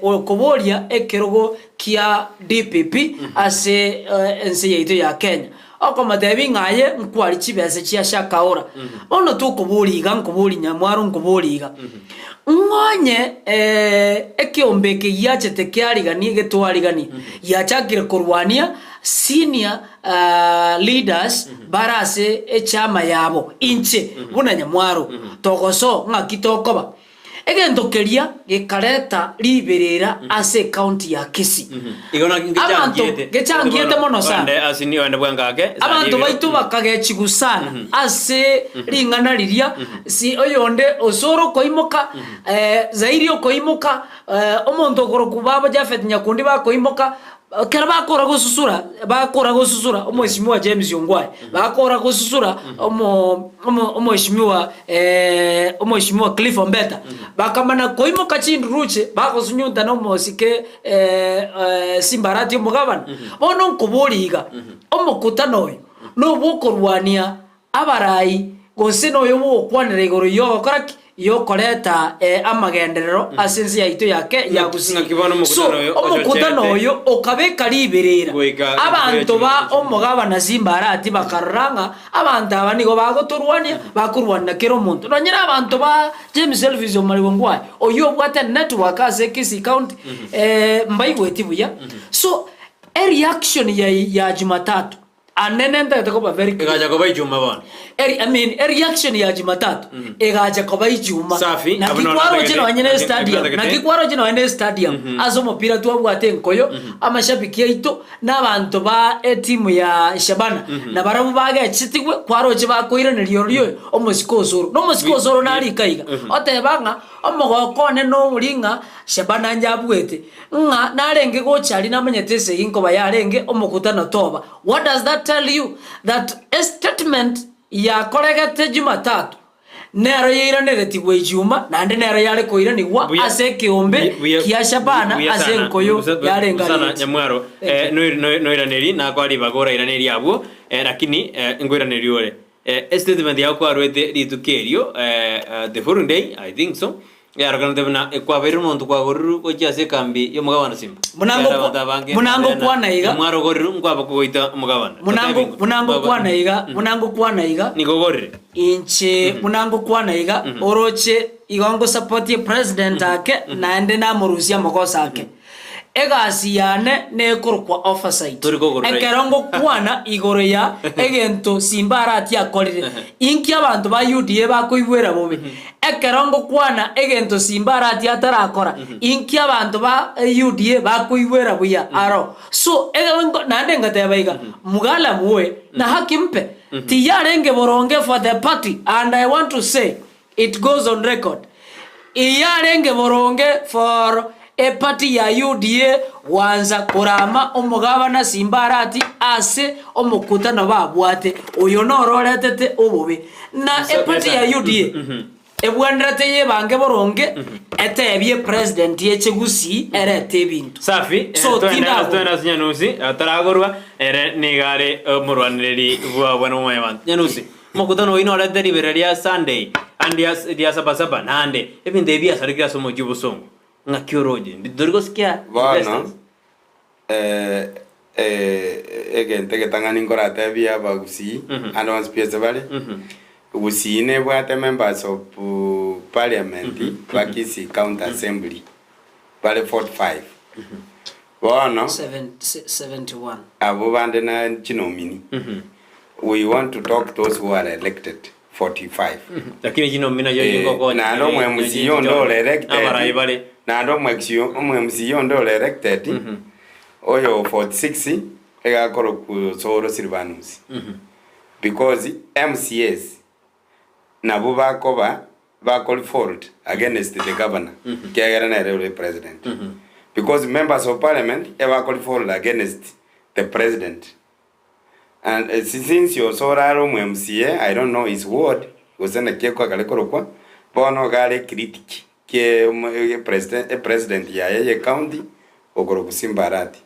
okoboria ekerogo kia DPP ase ense yaito ya Kenya. Okomotebia ng'a aye nkwari chibesa chia Shakaora. Bono tokoboria iga, nkoboria nyamwaro, nkoboria iga. Ng'onye ekeombe eke giachete kiariganie getwariganie, giachakire korwania senior leaders bare ase echama yabo, inche buna nyamwaro, togoso ng'aki tokoba. Egento keria gekareta riberera ase ecounty ya Kisii. Igo naki Abanto ngechangiete. gechangiete mono sana. Onde asini onde bwengake. Abanto baito bakagechigwa sana ase ring'ana riria si oyonde osoro okoimoka Zairi okoimoka omonto okorokwa babo Japhet Nyakundi bakoimoka Ekero bakora gosusura, bakora gosusura omweshimiwa James Ongwae, bakora gosusura omo omo omweshimiwa omweshimiwa Cliff Ombeta, bakamana koimoka chinduruche bagosunyunta na omosike Simbarati omogabana. Bono nkoboria iga, omokutano oyo nobwokorwania Abarai, gose noyo bw'ogokwanera igoro y'ogokora ki? Y'okoreta amagenderero ase ense yaito ya ke ya Gusii. Naki bono So omokutano oyo omokutano ochocherete oyo okabeka riberera. goika Abanto ba rituko omogabana Simbarati bakarora ng'a abanto aba nigo bagotorwania, bakorwania kera omonto. Nonye nabanto ba James Elvis Omariba Ongwae, oyio obwate network ase Kisii County, mbaigweti buya. So ereaction ya ya Jumatatu Ane nentagete koba very clear. Egacha koba ichuma bono. Eri, I mean, ereaction ya Jumatatu egacha koba ichuma. Safi, Naki abwo nono kwaroche ntagete- nonye ne naki- stadium, naki naki ntagete. kwaroche nonye ne stadium ase omopira twabwate enkoyo, amashabiki aito na abanto ba etimu ya Shabana, na barabwo bagechetigwe kwaroche bakoiraneria oria oyo omosike osoro. Na omosike osoro narika iga, oteba ng'a omogoko one noria ng'a Shabana inche abuete, Ng'a narenge gocha aria namanyete esegi nkoba yarenge omokutano toba. What does that tell you? That a statement yakoregete Jumatatu nero yairaneretigwe Ijuma naende nero yare koiranigwa Buya- ase ekeombe buya- kia Shabana buya ase sana, enkoyo busa- yarenge sana areti. Nyamwaro Thank eh, you. noir- noir- noiraneri nakoa ribaga orairaneri abwo eh, lakini eh, nkoiraneri ore eh, estatement yao kwarwete rituko erio eh, eh, the following day I think so Yarokanete buna ekwabeire omonto kwagorirwe gochia ase ekambi y'omogabana Simba. Munango Ekiagera kwa- abanto abange munango nabena kwana iga. Namwarogorirwe nkwaba kogoita omogabana. Munango Totebigwe. munango Nkwaba- kwana iga, munango kwana iga. Nigo ogorire. Inche buna ngokwana iga, oroche igo ngosapotie president ake naende namorusie amagoso ake. Egasi yane nekorokwa oversight. Tori kogorora Ekero ngokwana igoro ya egento Simba Arati akorire, inki abanto ba UDA bakoigwera bobe? Ekero ngokwana egento Simba Arati atarakora, inki abanto ba UDA bakoigwera buya aro? So ekero nko naende ngateba iga, Mugala muwe na haki mpe, tiyarenge boronge for the party and I want to say It goes on record. Iyarenge boronge for eparty ya UDA gwansa korama omogabana Simba Arati ase omokutano babwate. Oyo noro oretete obobe. Na eparty ya UDA ebwenerete yebange boronge etebie president eche Gusii erete ebinto. Safi, eh, So, twende tindagorwa. twende ase Nyanusi, ataragorwa, ere nigo are omorwanereri bwabwo na omwanyabanto. Nyanusi, Omokutano oyio norete riberera ria Sunday ande ria ria Sabasaba naende ebinto ebi biasarekire ase omochie obosongo. Ng'aki oroche? Tori gosikia Bono investors? eh, eh, egento egetang'ani nkoratebie abagusii ande bonsi pi ase bare, Gusii nebwate members of parliament ba Kisii County Assembly bare 45. Bono 71. abwo bande na chinomini we want to talk those who are elected 45 Lakini chinomini nachio Eh, chingokonya naende omo MC onde ore elected Abarai bare naende omo MC omo MC onde ore elected oyo 46 egakorokwa Osoro Silvanus because MCAs nabwo bakoba bakori fault against the governor ekiagera nere ore president because members of parliament ebakori fault against the president and eh, since Osoro are omo MCA I don't know his ward gose naki ekogare korokwa bono iga are critic. kie president yaye ye county okorokwa Simba Arati.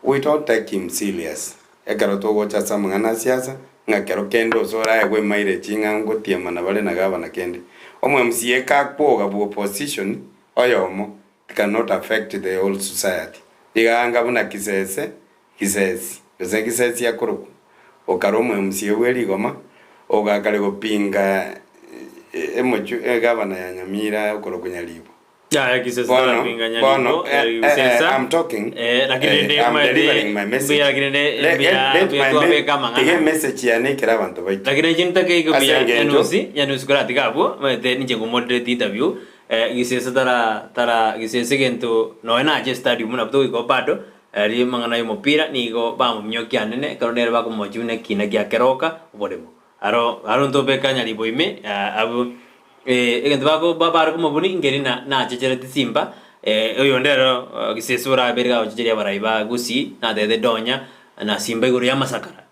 We don't take him serious ekero togocha ase amang'ana a siasa ng'a kero kende ose oraegwe emileage ng'a ngotiemana bare na gavana kende. Omo MCA kakwoga bwa opposition oyomo it cannot affect the whole society. Iga anga buna Kisese, Kisesi, gose Kisesi akorokwa, okare omo MCA bwe rigoma, ogakare gopinga emochie egavana ya Nyamira okorokwa Nyaribo. Yaya Kisesa Bono, tarapinga bono, Nyaribo, eh, eh, eh, Kisesa. I'm talking. Eh, lakini Eh, ndi I'm maete- delivering my message. mbuya lakini ndi- Le- mbuya- let mbuya my twabeka me- amang'ana. tiga emessage yane ekere abanto baito. Lakini inche ntake igo Ase buya engencho- Nyanusi, Nyanusi koratiga abwo, maete ninche ngomoderate interview, eh, Gisesa tara tara Gisesa egento nonya nache stadium nabo togoika bado, riria amang'ana ya omopira nigo bamominyokia anene, ekero nere bakomochia buna ekina gia keroka, oboremo. Aro aro ntobeka nyaribo ime, abwo egento bako bare komobuni nkeri na nachechereti simba, oyonde ero gisese orabere gagochecheria abarai ba gusii, natebete donya na simba igoro y'amasakara,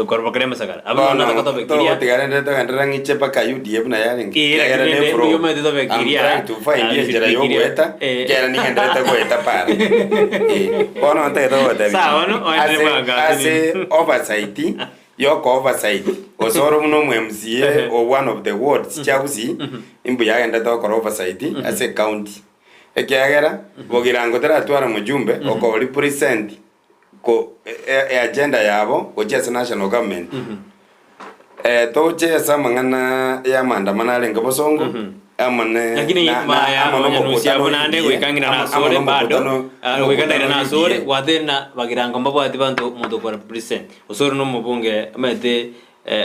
korwa kare amasakara. Abwo Bono bono nataka tobekiria. togotiga rende togenderere ng'iche mpaka UDA buna yarenge. Ee, Ekiagera lakini ne rende flow. mbuya omanyete tobekiria. I'm trying to find Ah, enchera tobekiria. yogoeta, Eh. ekiagera nigenderete goeta para. Eh, bono ntagete gogotebia. Sawa, bono, oenderere Ase- bwango, ase oversight, yoko oversight, gose ore buna omo MCA o one of the wards chia Gusii, imbuya agendete gokora oversight ase ecounty. Ekiagera, bogirango taratwara mojumbe oko represent ko e agenda yabo gochia ase national government. Toche ase amang'ana ya maandamano arenge bosongo, amo ne Lakini na- na- maya amo onyanusia nomokutano abwo naende UDA, goika ng'ina amo- nasore amo bado nomokutano- ah, goika ndaira omokutano nasore UDA. gwatire na bagirango mbabwati banto omonto okora present osore na omobunge omanyete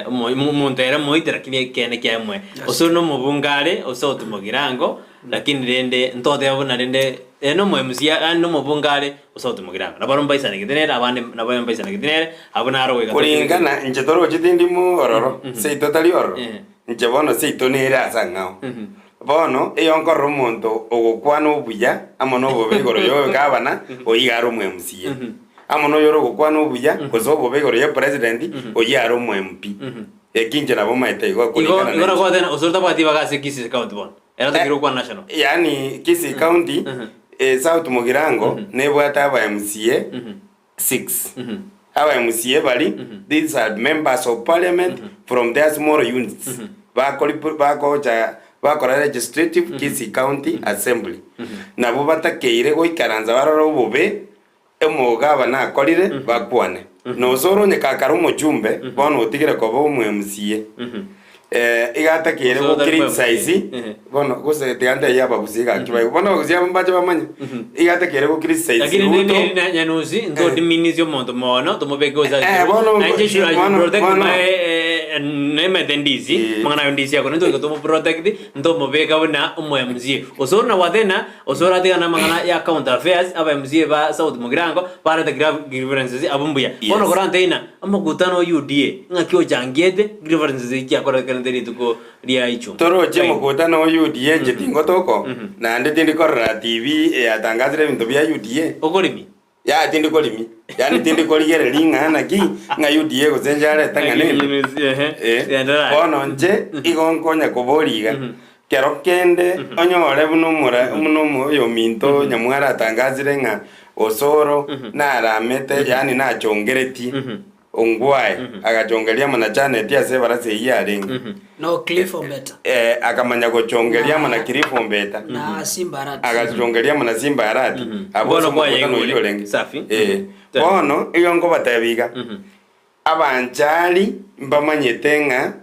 omo omonto ere moite lakini ekeene kiaye moe osore na omobunge are ase otomogirango lakini rende ntoteba buna rende ere na omo MCA yaani na omobunge are ase otomogirango nabo mbaisanegete nere abande nabo mbaisanegete nere abwo naro goika Kuringana inche toroche tindi mo ororo, seito tari ororo, Eh. inche bono seito nere ase ang'ao. Bono, eyo nkorora omonto ogokwana obuya amo na obobe igoro ya ogavana, oyio iga are omo MCA. Amo na oyore ogokwana obuya gose obobe igoro ya president, oyio are omo MP. Eki inche nabo maete igo Igo kuringana igo na inche. nagoteba osoro tabwati ibaga ase Kisii County bono. Ere atagire gokwana national. Yaani Kisii County, South Mugirango, nebwate aba MCA 6. Aba MCA bari, these are members of parliament from their small units. Bakori bagocha bakora legislative Kisii County Assembly. Nabo batakeire goikaransa barore obobe omogabana akorire bakwane. Nosoro onye kakare omochumbe bono otigire koba omo MCA. Iga atakeire Osoro go tari koba criticize MCA. bono gose tiga ntebie abagusii gaki baigwe. Bono abagusii aba mbache bamanye. Iga atakeire go criticize Lakini Ruto. ne ne nyanusi nto diminish omonto mono tomobeke gose Eh, bono Nainche should I bono- protect bono. my nemete ndisi Eh. mang'ana ayo ndisi ako ntoike tomo protect ntomobeka buna omo MCA osoro na wathena osoro atigana amang'ana ya county affairs aba MCA ba South Mugirango bareta grievances abo mbuya Yes. bono koranteina omokutano o UDA ng'aki ochangiete grievances echiakorekanete rituko ria ichuma Toroche mokutano o UDA inche tingotoko, naende tindi korora TV eyatangasire ebinto bia UDA. Okoremi. Yaya tindi korimi, yaani tindi korigereria ng'a naki, ng'a UDA gose inche arete ng'a nende. Eh, bono inche igo nkonya koboria iga, kero kende onyore buna omora buna omo oyominto nyamware atangasire ng'a Osoro naramete yaani nachongeretie Ongwae, agachongeria amo na Janet ase ebarasa eyio yarenge. No Cliff Ombeta. Eh, akamanya gochongeria amo na Cliff Ombeta. Na Simba Arati. Agachongeria amo na Simba Arati. Abwo ase Bono kwaye omokutano oyio igure. orenge. Safi. Eh. Bono igo nkobatebia iga, abanchari mbamanyete ng'a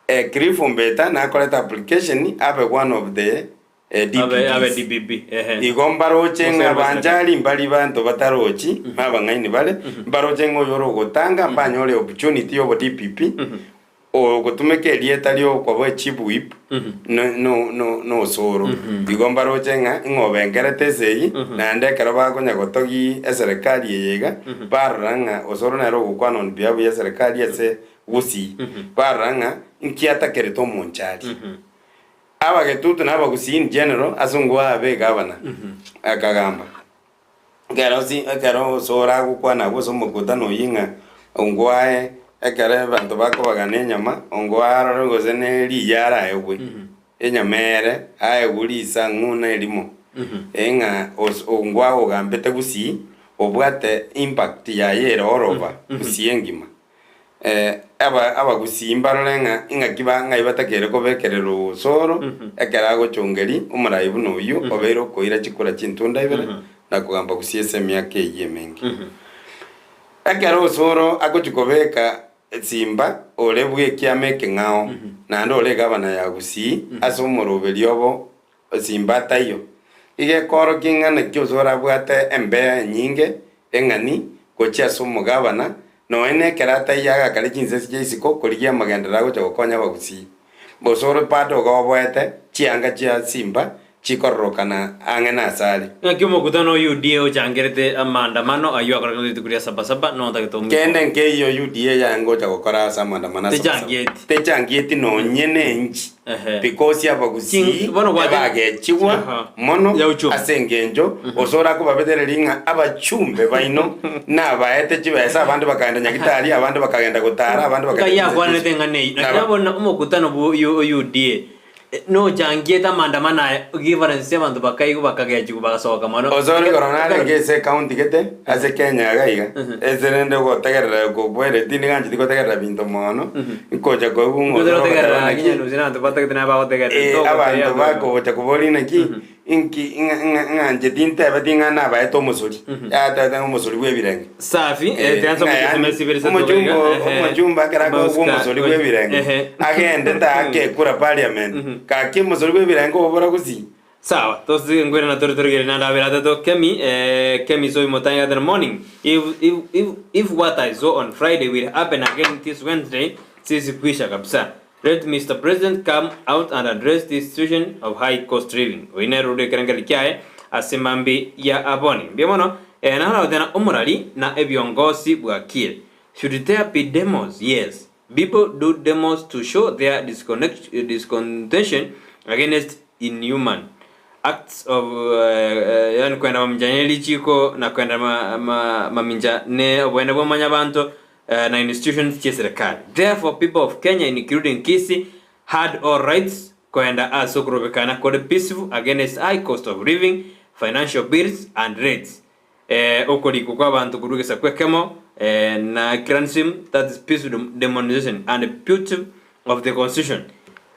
eh, Cliff Ombeta nakorete application abe one of the eh, Abe abe DPPs. DPP. Ehe. Igo mbaroche ng'a Gose abanchari mbari banto batarochi, abang'aini bare, mbaroche ng'a oyore ogotanga mbanyore opportunity y'obo DPP, ogotumeka erieta riokoba echief whip, no- no- no- nosoro. Igo mbaroche ng'a ng'a obengerete esegi, naende ekero bakonya gotogi eserekari eye iga, barora ng'a osoro nere ogokwana on behalf ya eserekari ase Gusii, barora ng'a nki atakerete omonchari. Abagetutu na abagusii in general ase ngwabe egavana akagamba. Ekero si ekero osoro agokwana abwo ase omokutano oyio ng'a ongwae ekero abanto bakobagana enyama, ongwae arore gose ne riyo araegwe. Enyama ere aegwe risang'u na erimo, ng'a ngwagogambete gusii, obwate impact yaye ere all over gusii engima. Abagusii mbarore ng'a ing'aki ng'ai batakeire kobekerera osoro ekero agochongeria omorai buna oyio obeire okoira chikura chintunda ibere na kogamba gusii ase emiaka eyio emenge. Ekero osoro agochia kobeka Simba ore bw'ekiama ekeng'ao, naende ore egavana ya Gusii ase omoroberio obo Simba taiyo. Iga ekoorokia ing'a naki Osoro abwate embeo enyinge eng'ani gochia ase omogavana, nonya nekero ataiyo agakare chinsesi chia isiko korigia amagenderero agocha gokonya Abagusii. Osoro bado iga oboete chianga chia Simba chikororokana ang'e nasare. Ng'aki omokutano o UDA ochangerete amaandamano ayio akorekana rituko ria Sabasaba notagete omwiko. Kende nkeiyo UDA yaye ngocha gokora ase amaandamano a Sabasaba. Techangieti. Techangieti nonye nenchi Ehe. because abagusii Ching- bono gwate- ebagechigwa Aha. mono Ya uchumi. ase engencho gose orakobabetereria ng'a abachumbe baino nabaete chibesa abande bakagenda nyagitari abande bakagenda gotara abande Ngai bakagenda yakwanete eng'ana eyio. Naki nabona omokutano bwo UDA Nochangiete amaandamano aya, gifaransi abanto bakaigwa bakagechigwa bagasoka mono. Osore korora narenge ase ecounty gete ase Kenya iga iga, ase rende ogotegerera okobwere tindi gancheti gotegerera binto mono, nkocha koigwa ng'a Ngocha osore gotegerera ogoteba naki naki, nyanusi na abanto batagete naye bagotegerera, eh, togotebi abanto abanto. bakogocha koboria naki, inki ng'a ng'a ng'ancheti ntebeti ng'a nabaete omosori, yatebete ng'a omosori bwa ebirenge. Safi, Eh, eh, tiansa ng'a omochie yaani, SMS ibere isato omochumba iga, ehe. omochumba ekero akogwa Oscar, omosori bwa ebirenge, ehe. agende taake ekura parliament, gaki omosori bwa ebirenge obora gusii. Sawa, tosige nkwere na tore torigere nande abere atato Kemi, eh, Kemi Soy Motang'i Gatena morning. If, if, if, if what I saw on Friday will happen again this Wednesday, sisi kwisha kabisa. Let Mister President come out and address this situation of high cost living. Oyi nere orure ekerengererio kiaye ase mambi ya aboni. Mbuya mono eh, naragotena omorari na ebiongosi bwakire. Should there be demos? Yes. People do demos to show their disconnect, discontention against inhuman acts of eh, yani kwenda mamincha ne richiko na kwenda ma, ma, mamincha ne obwene bwa mwanyabanto na institutions chi'eserekari. Therefore people of Kenya including Kisii had all rights koenda ase okorobekana kore peaceful against high cost of living, financial bills and rates. Okorikwa kw'abanto korwa egesaku ekemo na clanism that is peaceful demonization and putative of the constitution.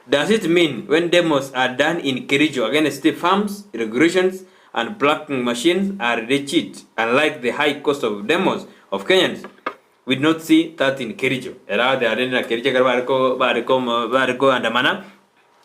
Does it mean when demos are done in Kericho against farms regulations and plucking machines are legit unlike the high cost of demos of Kenyans? We did not see that in Kericho. Ere agotebi rende na Kericho ekero bare ko bare komo bare koandamana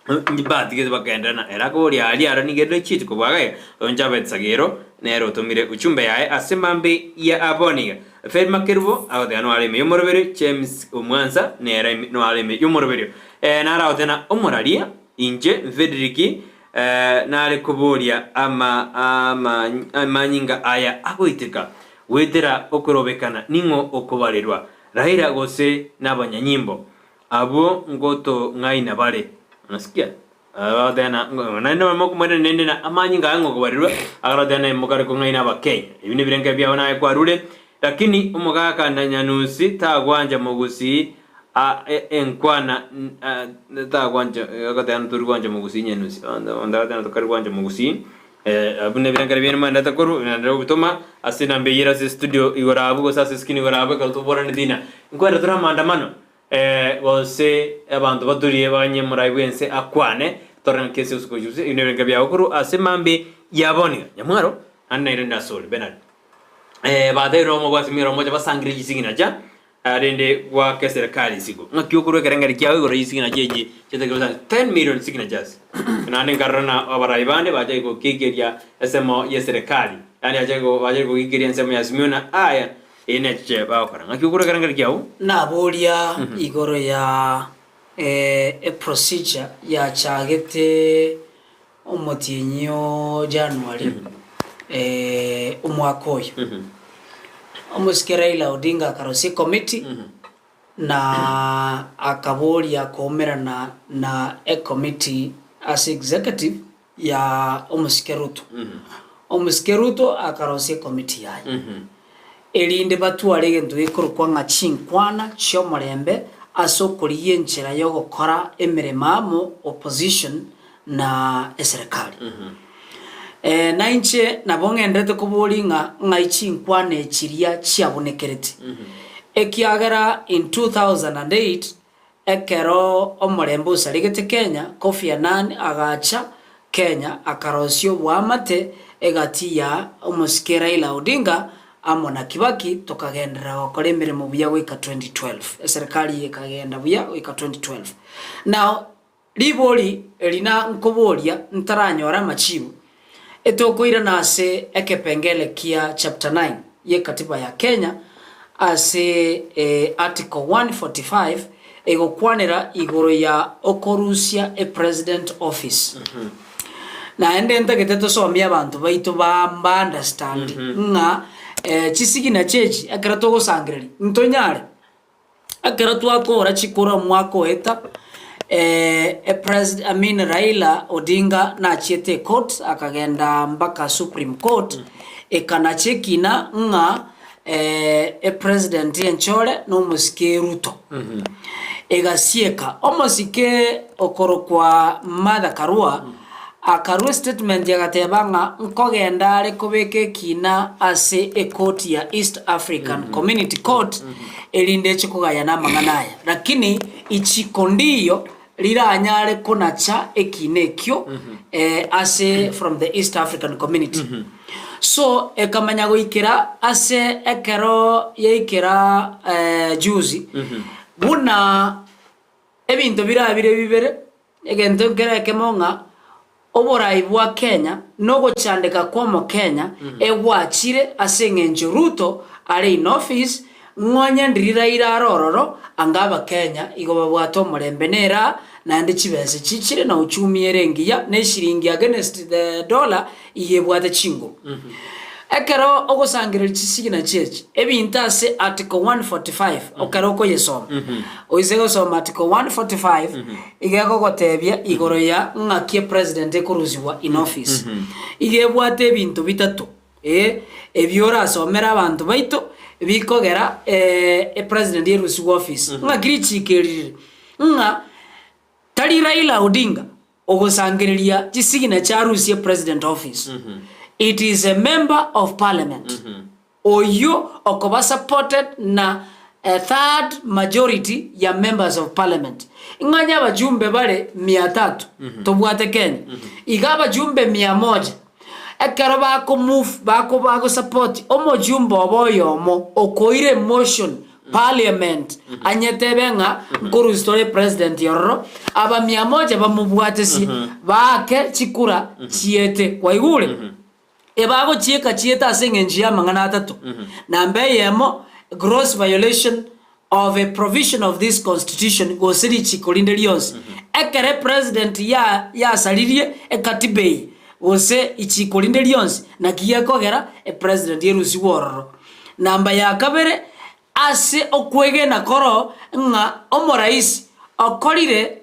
batigete bakaenderana ere akoboria aria aro nigo ere legit kobua iga iga oyo Jabet Sagero nere otomire uchumbe yaye ase mambe ya abon iga. Fred Makerubo agoteba noare ime y'omoroberio, James Omwansa nere ime noare ime y'omoroberio. Eh, nare agoteba omoraria inche Fredrick eh, nare koboria ama ama amanyinga aya agoiteka goetera okorobekana ning'o okobarerwa, Raila gose nabanyanyimbo? Abwo ngotong'aina bare. Nasikia? Bagoteba naende mokomoirana naende na amanyinga aya ng'okobarirwa, agaroteba naye mokare kong'aina Abakenya. Ebi nebirengererio biabo naye kwarure, lakini omogaka na Nyanusi tagwancha mogusii a enkwana tagwancha agoteba ntori gwancha mogusii Nyanusi onde agoteba tokari gwancha mogusii abwo nebirengererio biaino mwaendete korwa naende gobitoma ase enamba eyio ere ase estudio igoro abwo gose ase eskrini igoro abwo ekero toborane dina. Nkwenda tore amaandamano. Gose abanto baturie baganye omorai bw'ense akwane, tore ng'aki ase gose gochia gose ebinto ebirenga biago korwa ase mambia ya bono iga. Nyamwaro, naende nairende asore. Bernard. Batebirie omobwasi mwira omocha basangire chisignacha, rende goaka eserekari isiko. Ng'aki okorwa ekerengeri kiao igoro ye chisignacha echi chiatagete gosangi 10 million signatures. Naende nkarora na abarai bande bachake gokiikeria esemo y'eserekari, yaani bachake bachake gokiikeria ensemo ya Azimio na aya Eye nechiche bagokora. Ng'aki okorwa ekerengerio kiao? Naboria igoro ya eprocedure yachagete omotienyi o January omwaka oyo. Omosike Raila Odinga akarosia ecommittee na akaboria koumerana na ecommittee ase executive ya omosike Ruto. Omosike Ruto akarosia ekomiti yaye, erinde batware egento gekorokwa ng'a chinkwana chi'omorembe ase okorigia enchera y'ogokora emeremo amo, opposition, Na eserekari. Na inche nabo ng'enderete koboria ng'a ng'ai chinkwana echiria chiabunekerete. Ekiagera in 2008 ekero omorembe osaregete Kenya, Kofi Annan agacha Kenya akarosia oboamate egati ya omosike Raila Odinga amo na Kibaki tokagenderera gokora emeremo buya goika 2012. Eserekari eye ekagenda buya goika 2012. Now Ribori eri na nkoboria ntaranyora amachibu, etokoirana ase ekepengele kia chapter 9 ye katiba ya Kenya ase article 145 egokwanera igoro ya okorusia e president office. Naende ntagete tosomie abanto baito ba mba understand ng'a chisignature echi ekero togosangereria ntonyare. Ekero twakora chikura omwaka oeta, I mean Raila Odinga nachiete ecourt akagenda mpaka Supreme Court, ekanacha ekina ng'a epresident enchore na omosike Ruto. Egasieka, omosike okorokwa Martha Karua Akarua estatement agateba ng'a nkogenda are kobeka ekina ase ekoti ya East African Community Court erinde eche kogayana amang'ana aya. Lakini ichiko ndiyo riranyare konacha ekina ekio ase from the East African Community. So ekamanya goikera ase ekero yaikera juzi buna Ebinto birabire bibere, egento nkere ekemo ng'a oborai bwa Kenya na ogochandeka kw'Omokenya egwachire ase eng'encho Ruto are in office, ng'onye ndiri Raila are ororo, anga Abakenya igo babwate omorembe na eraa naende chibesa chichire na uchumi ere engiya na eshiringi against the dollar igo ebwate chinguru. Ekero ogosangereria chisignature echi, ebinto ase article 145 ekero okoyesoma, oise gosoma article 145 iga egogotebia igoro ya ng'aki epresident ekorusigwa in office. Iga ebwate ebinto bitato, eh, ebio orasomere abanto baito bikogera epresident erusigwe office. Ng'aki richiko eri rire? Ng'a tari Raila Odinga Ogosangereria chisigina chiarusie president office it is a member of parliament oyio okoba supported na a third majority ya members of parliament. Ing'anye abajumbe bare mia tatu tobwate Kenya iga abajumbe mia moja ekero bako move bako bago support omojumbe obo oyomo okoira emotion Parliament anyetebe ng'a nkorusia tore president ororo, aba mia moja bamobwatesie baake chikura chiete. Kwaigure? Ebagochieka chiete ase eng'encho y'amang'ana atato. Namba eyemo, gross violation of a provision of this constitution gose richiko rinde rionsi. Ekero epresident ya yasaririe ekatiba eye gose ichiko rinde rionsi, naki gekogera epresident erusigwe ororo. Namba ya kabere, ase okwegena koro ng'a omoraisi okorire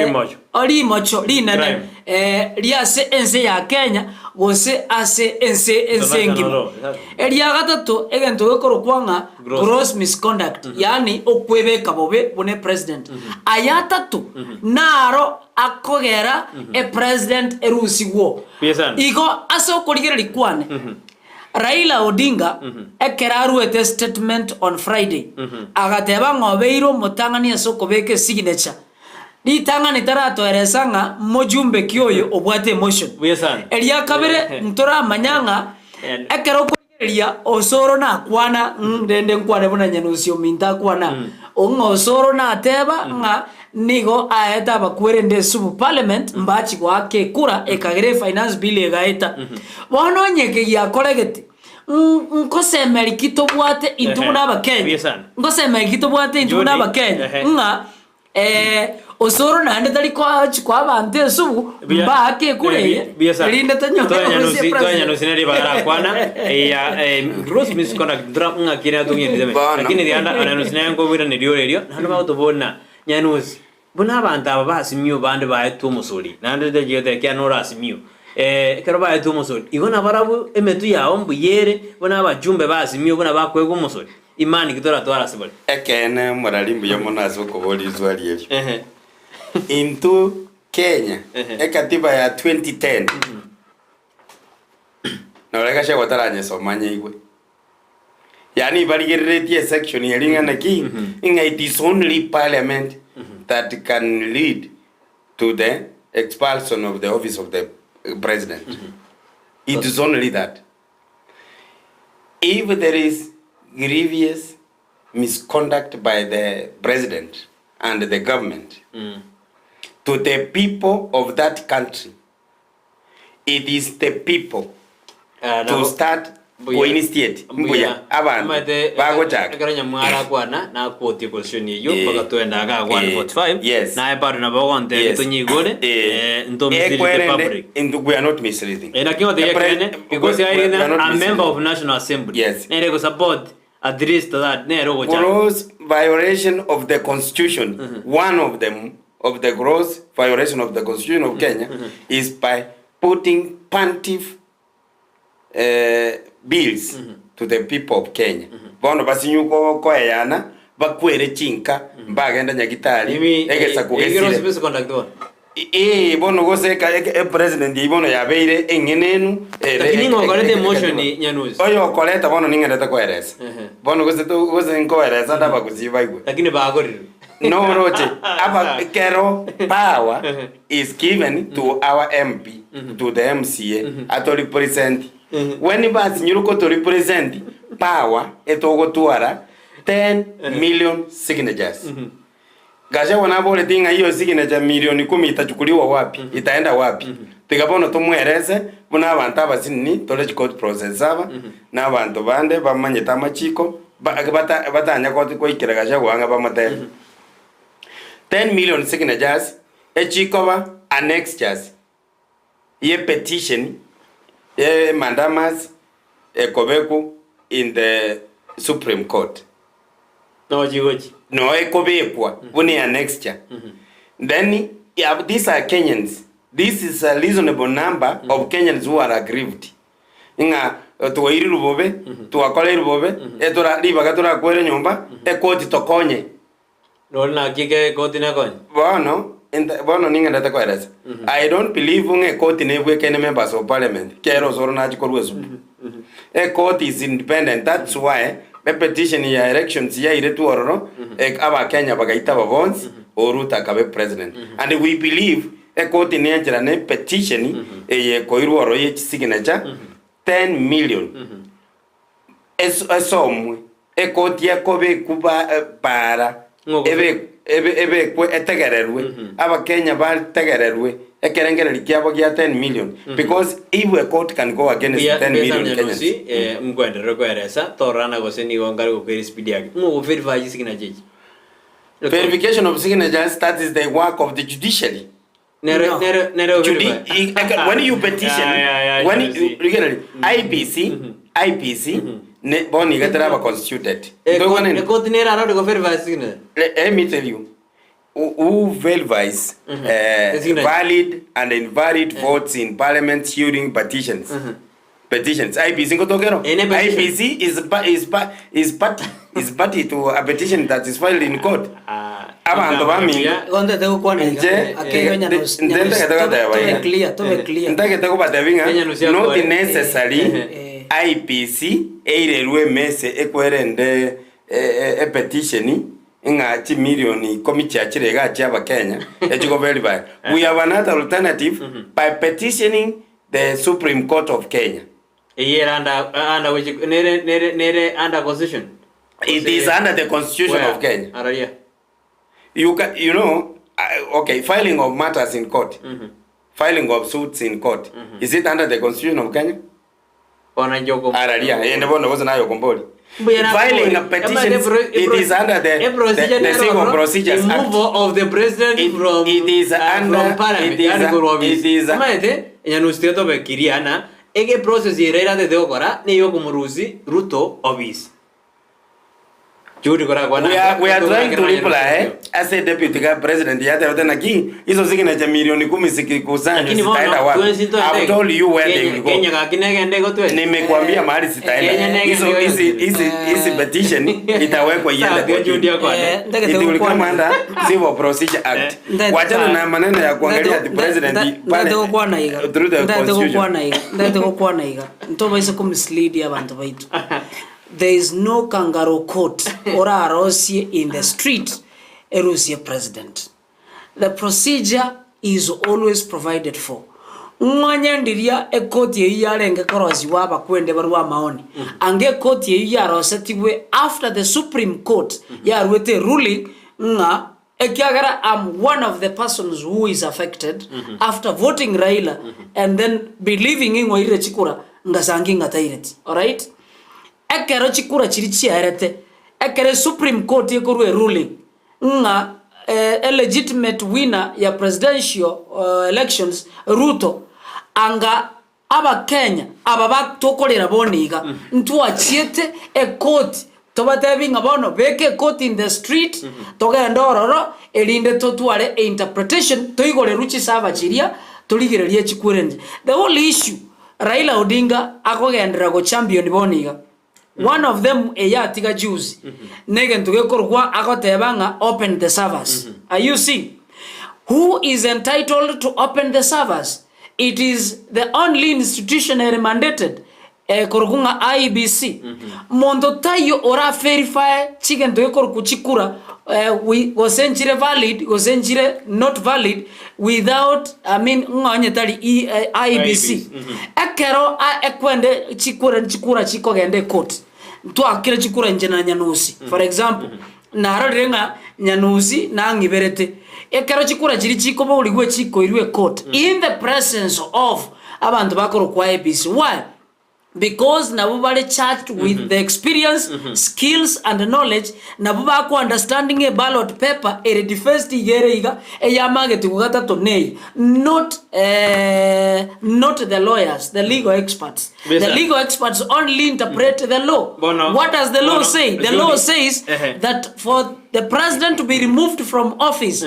Rimocho. rimocho rinene Crime. riase ense ya Kenya gose ase ense ense International engima. law, exactly. Eria gatato egento gekorokwa ng'a Gross. gross misconduct, yaani okwebeka bobe buna epresident. Aya atato naro akogera epresident erusigwo. Buya sana. Igo ase okorigereria kwane, Raila Odinga ekero aruete statement on Friday agateba ng'a obeire omotang'ani ase okobeka esignature ritang'ani taratoeresa ng'a mojumbe ki oyo obwate emotion. Buya sana. Eria kabere ntoramanya ng'a ekero okorigereria Osoro nakwana rende nkwane buna Nyanusi ominto akwana ng'a Osoro nateba ng'a nigo aete abakwerende esubu parliament mbachi goaka ekura ekagera efinance bill egaeta. Bono onye eke giakoregete, nkosemeria ki tobwate intwe buna Ehe, Abakenya? buya sana. Nkosemeria ki tobwate intwe buna Judy, Abakenya ehe. ng'a osoro naende tari koachi koa abanto esubu Buya- mbaake ekura eh, eye buya sana. erinde tonyore Tonya obosie Nyanusi- tonya president. Nyanusi nere ribaga arakwana, eya, eh, gross misconduct, ntora ng'aki natong'erire Bono. Lakini rianda Nyanusi naye nkoboiraneria ore erio, naende bagotobona Nyanusi, Buna abanto aba b'Asimiu bande baetwe omosori, naende tari goteba ekiagera nore Asimiu, ekero baetwe omosori, igo nabarabwo emetwe yabo mbuya ere, buna abachumbe b'Asimiu buna bakoegwa omosori. Imani ki toratware ase bare? Ekeene, morari mbuya mono ase okoboria riswali erio. Ehe. Intwe. Kenya, Ehe. ekatiba ya 2010 nore Gachagua otaranyesoma nyeigwe. Yaani barigereretie esection eria ng'a naki ng'a it is only parliament that can lead to the expulsion of the office of the president. It is only that. If there is grievous misconduct by the president and the government to the people of that country, it is the people to start koinitiate mbuya abanto bagochaka. Ekero Nyamwara akwana nakwotie constitution eyio Eh. mpaka twende iga Eh, 145 yes. naye bado nabo ogontebia Yes. tonyigore Eh, eh, nto mislead the ekwerende, public. we are not misleading. Eh, lakini otebia Eh, ekeene because we- I we are not a member misleading. of National Assembly Yes. nere gosupport at least that nere ogochaka Gross violation of the constitution, one of them, of the gross violation of the constitution of Kenya is by putting puntive eh, bills to the people of Kenya. Bono basinyu ko koeyana bakwere chinka mbagenda nyagitari Imi- egesaku eh, eh, gross gesire. misconduct bono. Ee, bono gose e president eyio bono yabeire eng'enenu ere Lakini ng'o okorete emotion ekatiba. Nyanusi? Oyo okoreta bono ning'endete koeresa. Ehe. Bono gose to gose nkoeresa nde abagusii baigwe. Lakini bagorirwe. Noroche aba kero power is given to our MP to the MCA ato represent. When basinyire goto represent power etogotwara 10 million signatures. Gachagua naboreti ng'a hiyo signature milioni kumi itachukuliwa wapi? Itaenda wapi? Tiga bono tomwerese buna abanto abasinini tore chicourt process aba na abanto bande bamanyete amachiko ba- bata- batanya goti goikera Gachagua ang'e bamotebi. 10 million signatures echikoba annexures ye petition ye mandamus ekobekwa in the Supreme Court. Nochi gochi. No ekobekwa buna eannexture. Then yeah, these are Kenyans. This is a reasonable number of Kenyans who are aggrieved. Ng'a twairire bobe, twakoreirwe bobe, etora ribaga torakwere nyomba, ekoti tokonye. Nori naki ke koti nekonye. Bono, bono ning'endete koeresa. I don't believe ng'a ekoti nebwekaine members of parliament, kera osoro nachi korwa esubu. Ekoti is independent, that's why epetition ya elections yairetwe ororo, abakenya bagaitaba bonsi, o Ruto akabe president. And we believe ekoti nencherane petition eye ekoirwa ororo ye chisignature 10 million. Esomwe ekoti ekobekwa ba para Ng'o ebe ebe ebekwe etegererwe abakenya bategererwe ekerengereri kiabo gia 10 million because if a court can go against Mbuya 10 mbuya million sana Kenyans Nyanusi, eh, nkwenderere koeresa tororana gose nigo nkare gokwera espeed yake. Ng'o ogoverify chisignature echi? Verification of signatures that is the work of the judiciary. Nere No. nere nere Judi, overify. when you petition, Yeah, yeah, yeah, when Nyanusi. you, regularly, IBC, IBC, ne, bono iga teraba constituted. Eh, Ndogwane- ekoti nere arore goverify signature. Let me tell you, who verifies The signature. valid and invalid votes in parliament during petitions? Petitions. IBC ngotokero. Ene petition. IBC is pa, is pa, is party is party to a petition that is filed in court. Ah, Abanto baminto. mbuya. Gondete gokwana iga. Inche, Ake nte- Nyanusi- ntagete goteba tobe iga. clear, tobe clear. Ntagete gobatebia ng'a Kenya nusu not yakore. necessary Eh. IBC eirerwe emese ekwerende epetition ng'a chimilioni ikomi chiachire iga chia abakenya echigo verify. We have another alternative by petitioning the Supreme Court of Kenya. Eyio ere under under which nere nere nere under constitution. It is under the constitution Where? of Kenya. Araria. You can, you know, okay, filing of matters in court, filing of suits in court, is it under the constitution of Kenya? Bono inche oko- Araria, ende bono gose naye okombori. Mbuya na Filing a kobori. petition, Ema, it is under the Civil Procedures Act. Removal of the president from It is under- from parliament. it is Yani korwa office. it is Omanyete, Nyanusi tiga tobe clear ng'a ege process ere eratete gokora niyo okomorusia Ruto office. Judy korakwana We are, we are trying to reply as a deputy ka president yatebete naki izo signature milioni kumi zikikusanywa Lakini zitaenda bono wapi? twensi I've told you where they will go. Kenya gaki negende igo twensi. Nimekuambia mahali Kenya zitaenda. nege Hizo ndio hizi yote. hizi hizi petition itawekwa iende Sawa, kotini. Judy akwane. Eh, ndagete It will come gukwana. under Civil Procedure Act. Ndagete- Wachana na maneno ya kuangalia the president pale ndagete gukwana iga through the ndagete constitution. gukwana iga ndagete gukwana iga ntobaise kumislead abanto baitu there is no kangaroo court orarosie in the street erusie president the procedure is always provided for ng'onye ndiria ekoti eywo yarenge korosiwa abakwende barwa amaoni ange ekoti eywo yarosetigwe after the supreme court yarwete ruling ng'a ekiagera am one of the persons who is affected after voting Raila and then believing ng'a oirire chikura ngasangi ng'ataireti alright ekero chikura chiri chiaerete ekero supreme court ekorwa eruling ng'a eh, a legitimate winner ya presidential elections Ruto anga Abakenya aba batokorera bono iga ntwachiete ekoti tobatebi ng'a bono beka ekoti in the street togende ororo erinde totware einterpretation toigorerwe chisaba chiria torigererie chikwerenche. The whole issue Raila Odinga akogenderera gochampion bono iga one of them eye atiga juzi negento gekorokwa agoteba ng'a open the servers. Are you seeing? Who is entitled to open the servers? It is the only institution ere mandated ekorokwa ng'a IEBC. Monto taiyo ora verify chigento gekorokwa chikura eh, wi- gose nchire valid gose nchire not valid without I mean ng'a onye tari E- eh, IEBC. Ekero a- ekwende chikura chikura chikogenda ecourt ntwakire chikura inche na Nyanusi for example Narorire ng'a Nyanusi nang'iberete, ekero chikura chiria chikoboorigwa chikoirwa ecourt in the presence of abanto bakorokwa IEBC. Why? Because nabwo bare charged with the experience, skills and knowledge, nabwo bako understanding a ballot paper ere defaced iga ere iga, eyamagetigwe gatato neye, not not the lawyers, the legal experts. The Bisa. legal experts only interpret the law. Bono- What does the law bono- say? The law Judy. says Ehe. that for the president to be removed from office,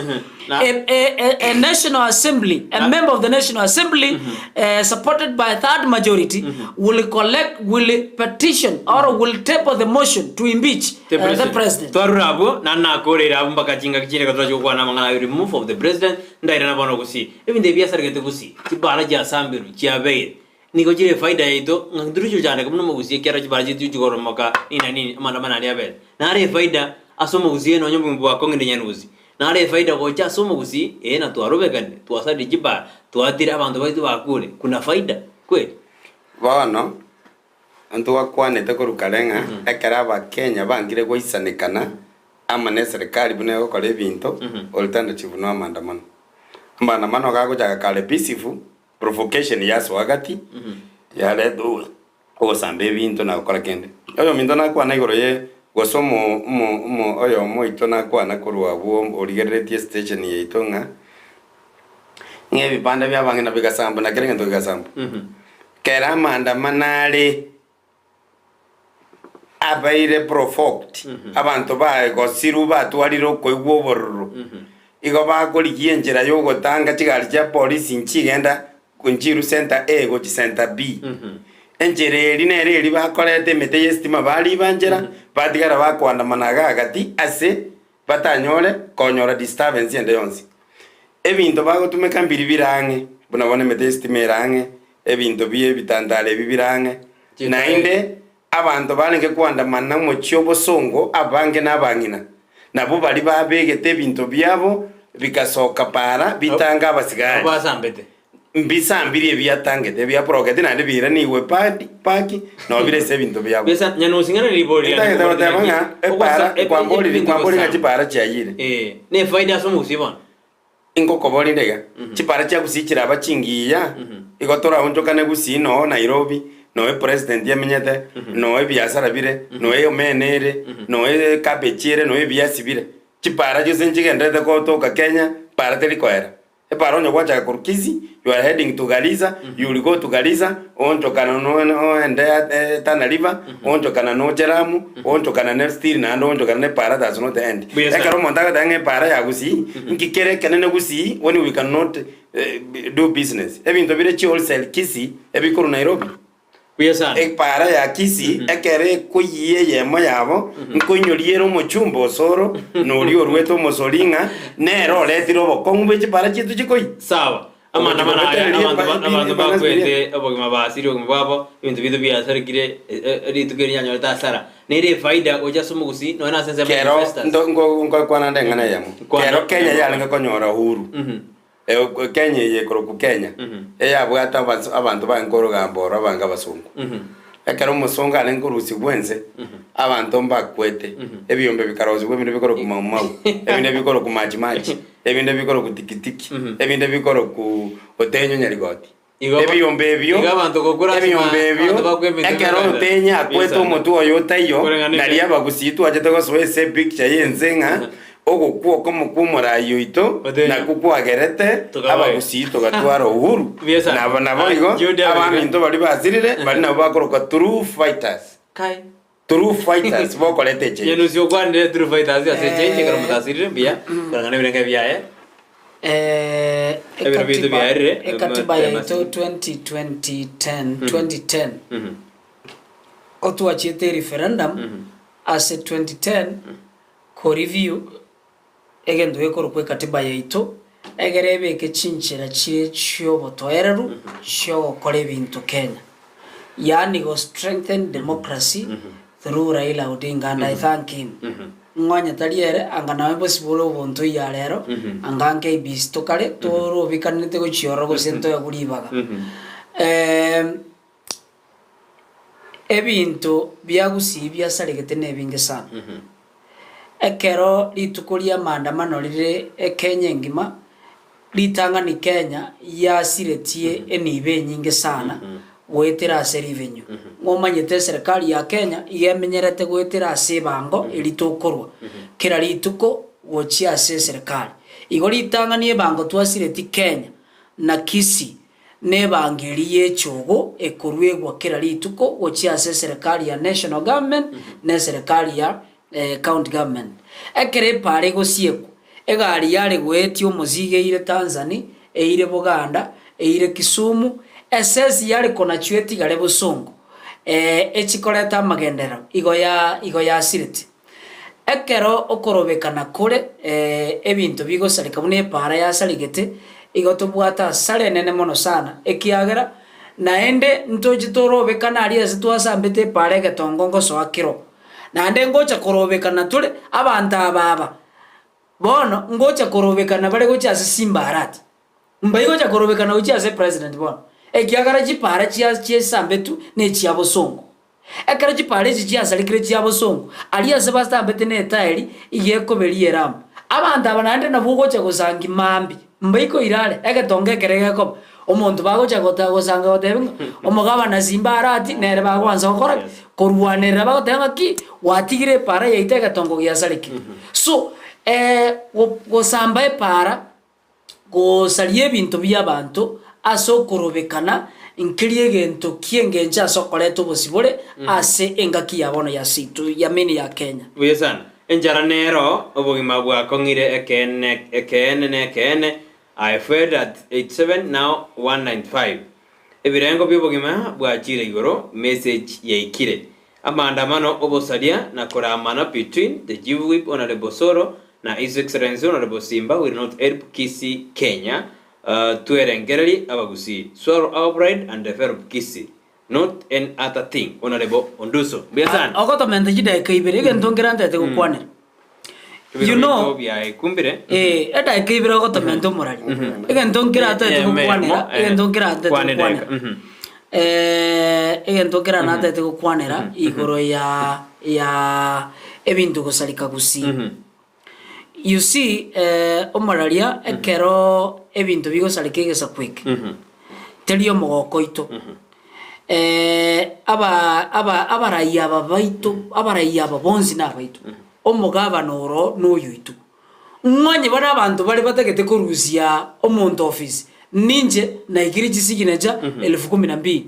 Na- a, a, a, a national assembly, a Na- member of the national assembly, supported by a third majority, will collect, will petition or will table the motion to impeach The the president. president. Twarure abwo na nakoreire abwo mpaka chingaki chinde ekero gokwana amang'ana ayo remove of the president ndairana bono gusii ebinto ebi biasaregete gusii chibara chiasambirwe chiabeire Nigo chire efaida yaito ng'a intwe tochochandeke buna omogusi ekiagera chibara chiaito chikoromoka nini na nini amaandamano aria abete. Nare efaida ase omogusi nonya obogima bwakong'ire nyanusi. Nare efaida gocha ase omogusi ee na twarobekane, twasarire chibara, twatire abanto baito bakure, kuna faida kweli? Bono, ntwakwanete korwa kare ng'a ekero Abakenya bangire goisanekana amo neserikari buna egokora ebinto, alternative no amaandamano. Amaandamano gagochaka kare peaceful, Provocation yasoa gati, yareta ogosamba ebinto na gokora kende. Oyominto nakwana igoro ye gose omo omo omo oyomo oito nakwana korwa abwo origereretie estation yaito ng'a ng'a ebipande bia abang'ina bigasambwa na kera egento kegasambwa. Kera amaandamano are abeire provoked, abanto bagosirwe batwarire okoigwa obororo, igo bakorigia enchera yogotanga chigari chia polisi nchigenda nchiru center A gochi center B. Enchera eri nere eri bakoreta emete y'estima bariba nchera, batigara bakoandamana iga gati ase batanyore konyora disturbance ende yonsi. Ebinto bagotumeka mbiri bire ang'e, buna bono emete y'esitima ere ang'e, ebinto bi'ebitantaro ebi bire ang'e, naende abanto barenge koandamana omochie obosongo abange na abang'ina, nabwo baria babegete ebinto biabo bigasoka para bitange abasigari. Nabo basambete. Mbisambirie ebiatangete, ebiaprogeti naende biiranigwe padi paki, nabo bire ase ebinto biabo. Besa nyanusi ng'ana ribori riane Ntagete goteba ng'a epara kwamborire ebinto kwamborire ng'a gosamba. chipara chiayire. Eh, ne efaida ase omogusii bono. Ingokoboria inde iga, chipara chia gusii chiraba chingiya, igo toraonchokane gusii noo Nairobi, noo epresident amenyete, noo ebiasara bire, noo eomena ere, noo ecabbage ere, noo ebiasi bire. Chipara chionsi nchigenderete gotoka Kenya, para teri koera. Epara onye gwachaka korwa Kisii, you are heading to Garissa, you will go to Garissa, oonchokana no oende Tana River, oonchokana noche Lamu, oonchokana ne still naende oonchokana ne para does not end. Buya sana. Ekero omonto agoteba ng'a epara ya Gusii, nki kere ekenene Gusii when we cannot do business. Ebinto bire chi wholesale Kisii ebikorwa Nairobi. Buya sana. Epaara ya Kisii ekero ekoyia eyemo yabo, nkoinyoria ere omochumba osoro, na oria oruete omosori ng'a nere oretire obokong'u bwe chipaara chiaito chikoyia. Sawa. Amandamano aya Ogochia abanto gobetereria ba- abanto epa- bakwete obogima basiri obogima bwabo, ebinto biaito biasarekire, e- e- rituko eri rianyorete hasara. Nere efaida gocha ase omogusii nonya nase ensemo ya Kero investors. ndo- nko- nkokwana nde eng'ana eyemo. Kwana. Kero Kenya yarenge konyora uhuru, Mhm. Kenya eye ekorokwa Kenya, eyabwate abanto barenge korogamba oro abange abasongo. Ekero omosongo arenge korusigwa ense, abanto mbakwete, ebiombe bikarosigwa ebinde bikorokwa Mau Mau, ebinde bikorokwa Maji Maji, ebinde bikorokwa Tikitiki, ebinde bikorokwa Otenyo Nyarigoti. Igo aba- Ebiombe ebio, igo abanto gokura ase ebiombe ma- ebio, abanto bakwemete ekero emeganda. Otenyo akwete Yes, omotwe oye otaiyo, Koreng'ana nario eke- abagusii twachete gosoa ase epicture y'ense ng'a ogokwa okomo kw'omorai oito Otenyo. nakwo kwagerete Tukabae. abagusii togatwara uhuru. Yes, sir. Nabo nabo Ah, igo Jude Abigail. abaminto baria basirire baria nabo bakorokwa true fighters. Kai. True fighters bokoreta echange. Nyenusi okwanire true fighters ase echange ekero motasirire mbuya koreng'ana ebirenge biaye. Eh, Ebiro binto ekatiba biarire, ekatiba em- yaito 2020 2010 Mhm. otwachiete referendum ase 2010 koreview egento gekorokwa ekatiba yaito egere ebeke chinchera chire chiobotoereru chiogokora ebinto Kenya yaani go strengthen democracy through Raila Odinga and I thank him Ng'onye tari ere, anga nabe bosibore obonto iya rero, anga nKBC tokare torobikanete gochia ororo gose ntoegwe ribaga. Ebinto bia gusii biasaregete nebinge sana. Ekero rituko ria maandamano rire Kenya engima, Ritang'ani Kenya yasiretie enibo enyinge sana goetera ase revenue. Ng'omanyete eserekari ya Kenya iga emenyerete goetera ase ebango eri tokorwa kera rituko gochia ase eserekari. Igo ritang'ani ebango twasireti Kenya na Kisii nebango eria y'echogo ekoruegwa kera rituko gochia ase eserekari ya national government na eserekari ya county government. Ekero epaara egosiekwa, egari yare goetia omozigo eire Tanzani, eire Buganda, eire Kisumu, esesi yare konachwa etigare bosongo, echikoreta amagenderero igo ya igo yasirete. Ekero okorobekana kore ebinto bigosareka buna epaara yasaregete, igo tobwate asara enene mono sana, ekiagera naende ntoche torobekane aria ase twasambete epaara egetongo ngosoa kero. Naende ngocha korobekana tore abanto aba aba, bono ngocha korobekana bare gochia ase Simba Arati, mbai gocha korobekana gochia ase president bono, ekiagera chipara chia chiasambetu na echia bosongo. Ekero chipara echi chiasarekire chia bosongo, aria ase basambete na etaeri iga ekoberia eramu. Abanto aba naende nabwo ogocha gosangi mambia, mbai koira are, egetongo ekere gekoba, Omonto bagocha gota gosanga goteba ng'a omogabana Simba Arati nere bagwansa gokora ki? Korwanerera bagoteba ng'a ki, gwatigire epaara yaito egetongo giasarekire. So, go gosamba epaara, gosaria ebinto bia abanto ase okorobekana nkeria egento ki'engencho ase okoreta obosibore ase engaki ya bono ya seito ya mini ya Kenya. Buya sana. Enchara nero obogima bwakong'ire ekeene ekeene nekeene I fed at 87 now 195 Ebirengo bi'obogima bwachire igoro message yaikire Amaandamano obosaria na koramana between the Chief Whip Honourable Osoro na His Excellency Honourable Simba will not help Kisii Kenya Twerengererie abagusii Swallow our pride and develop Kisii not any other thing Honourable Onduso Mbuya sana. Ogotomenta chidaeka ibere egento nkerantete gokwanera. Ebiro You know, binto biaekumbire. Eh, edaika ibere ogotomenta omorari. Egento nkeratete Eyemo, gokwanera, eh, egento nkeratete kwana edaika, gokwanera. mhm. Eh, egento nkeranatete gokwanera igoro ya ya ebinto gosareka gusii. You see, eh, omoraria ekero ebinto bigosareka egesaku eke, teri omogoko oito. Aba aba abarai aba baito, abarai aba bonsi nabaito, omogabana oro noyoito. Ng'onye bare abanto bare batagete korusia omonto ofisi, Ninche naikire chisignature elfu kumi na mbili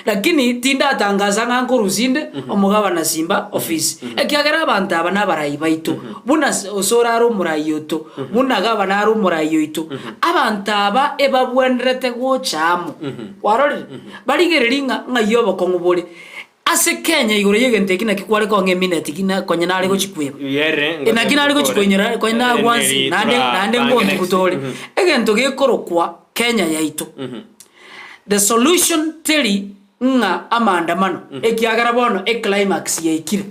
lakini tindatangasa ng'a nkorusia inde omogabana Simba office ekiagera abanto aba nabarai baito buna Osoro are omorai oito buna gavana are omorai oito abanto aba ebabwenerete gocha amo kwarorire barigererie ng'a ng'ai obokong'u bore Ase Kenya igoro y'egento eki naki kware kong'a emineti ki na konya nare gochia kweba. Yerre, Naki nare gochia koinyora konya nagwansi naende naende ngontuguta ore. Egento gekorokwa Kenya yaito. The solution teri ng'a amaandamano ekiagera bono eclimax yaikire.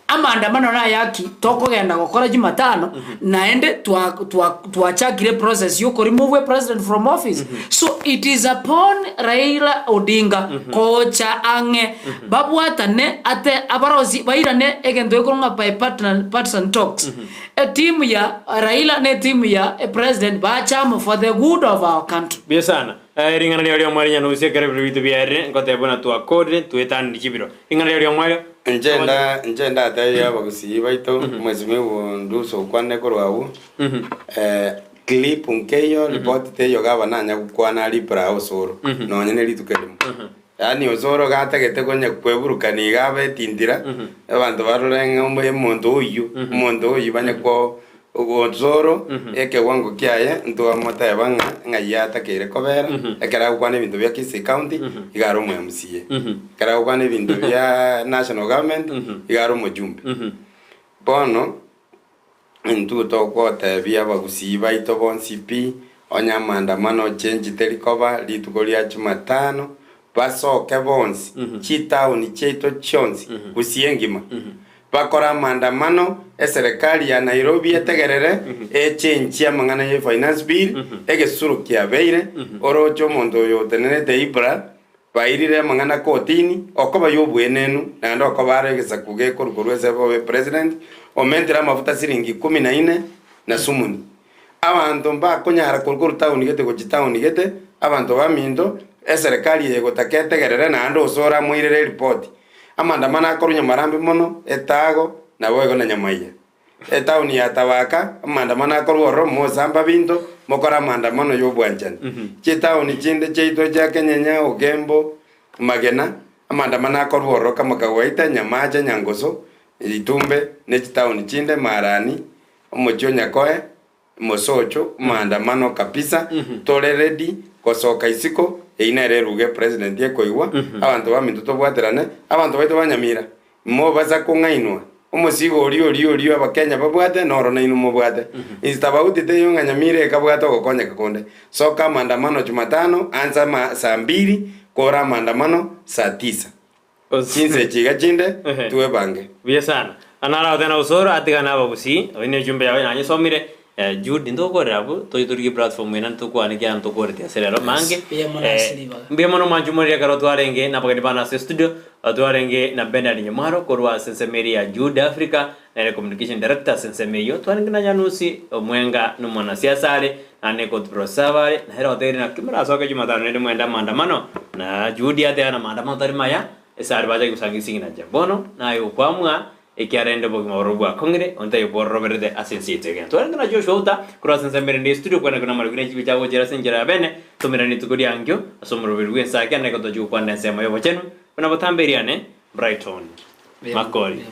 Amaandamano nayaki tokogenda gokora jumatano naende twa twa twachakire eprocess ya okoremove president from office. So it is upon Raila Odinga gocha ang'e babwatane ate abarosie bairane egento gekorwa ng'a bipartisan partisan talks. Eteam ya Raila na eteam ya president bache amo for the good of our country. Buya sana. Eh, ring'ana riao ri'omweri nyanusie ekero ebiro biaito biaerire, ngoteba buna twakorire, twetanire chibiro. Ring'ana riao ri'omweri. Inche nda inche ndatebie abagusii baito, Mheshimiwa Nduso okwane korwa abwo, clip nkeiyo, report teiyo gavana anya gokwana aria Ibra Osoro, nonye ne rituko erimo. Yaani Osoro gatagete konya kweburukania iga abe etintira, abanto barore ng'a omo omonto oyio, omonto oyio banye ko Osoro ekewango kiaye ntwamoteba ng'a ng'ai atakeire kobera, ekero agokwana ebinto bia Kisii County, iga are omo MCA. Ekero agokwana ebinto bia national government, iga are omojumbe. Bono, intwe togotebia abagusii baito bonsi pi, onye amaandamano change teri koba rituko ria Jumatano, basoke bonsi chitaoni chiaito chionsi Gusii engima. Bakore amaandamano, eserekari ya Nairobi etegerere, echenchie amang'ana ye Finance Bill, egesuro kiabeire, oroche omonto oyo otenerete Ibra, bairire amang'ana kotini, okoba y'obuenenu, naende okoba are egesaku gekorwa korwa ase obe president, omentire amafuta siringi ikomi na ine na sumuni. Abanto mbakonyara korwa korwa town gete gochia town gete, abanto baminto, eserekari eye gotaka etegerere naende osore amoirere eripoti. Amaandamano akorwa nyamarambe mono, etago, naboigo na nyamaiya. Etaoni ya Tabaka, amaandamano akorwa ororo, mosamba binto, mokore amaandamano y'obwanchani. Chitaoni chinde chiaito chia Kenyenya, Ogembo, Magena, amaandamano akorwa ororo kama Kawaita, Nyamache, Nyangoso, Itumbe, ne chitaoni chinde, Marani, omochie o Nyakoe, Mosocho, maandamano kabisa, tore ready gosoka isiko, eyio nere eruga epresident ekoigwa, abanto baminto tobwaterane, abanto baito ba Nyamira, mobasa kong'ainwa, omosigo oria oria oria abakenya babwate noro nainwe mobwate. Inse tabauti teiyo ng'a Nyamira ekabwate ogokonyeka konde. Soka amaandamano jumatano, ansa ama saa mbiri, kora amaandamano saa tisa. Chinsa echi iga chinde, twebange. Buya sana. Ana aragoteba na Osoro atigane abagusii, oyio ne echumbe yaye nanyesomire. Eh, Jude ntokorera abwo, toche torigie platform eye naende tokwane ekiagera ntokoreti ase rero mange. Mbuya mono ase ribaga. Mbuya mono mwanche omoreri ekero twarenge na abageni bane ase studio, twarenge na Bernard Nyamwaro korwa ase ensemo eria ya Jude Africa, nere communication director ase ensemo eyio. Twarenge na Janusi Omwenga na omwanasiasa are, naende Godfrey Osaba are, nere otebirie naki morasoke Jumatano rende mwende amaandamano, na Jude ateba na maandamano tari maya, ase aria bachake gosanga esing'ina nche. Bono naye okwamua ekiagera rende obogima borobwo bwakong'ire, onde taiyo bwororoberete ase ense yaito egento. Twarenge na Joshua Outa korwa ase ensemo erende y'estudio kwane kore namariko ne chibi chiagochera ase enchera ya bene, tomerane rituko riankio ase omoroberi bw'ense ake nere tochie gokwana ensemo y'obochenu buna botambe eriane Brighton Makori.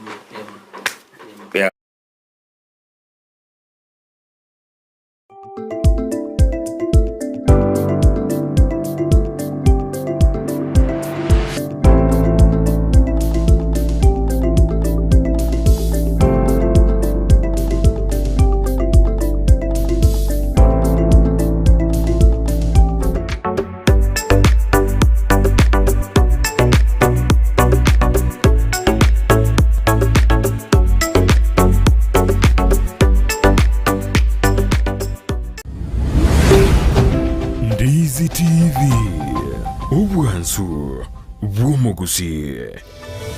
Ndizi TV, obwansu bw'omogusii.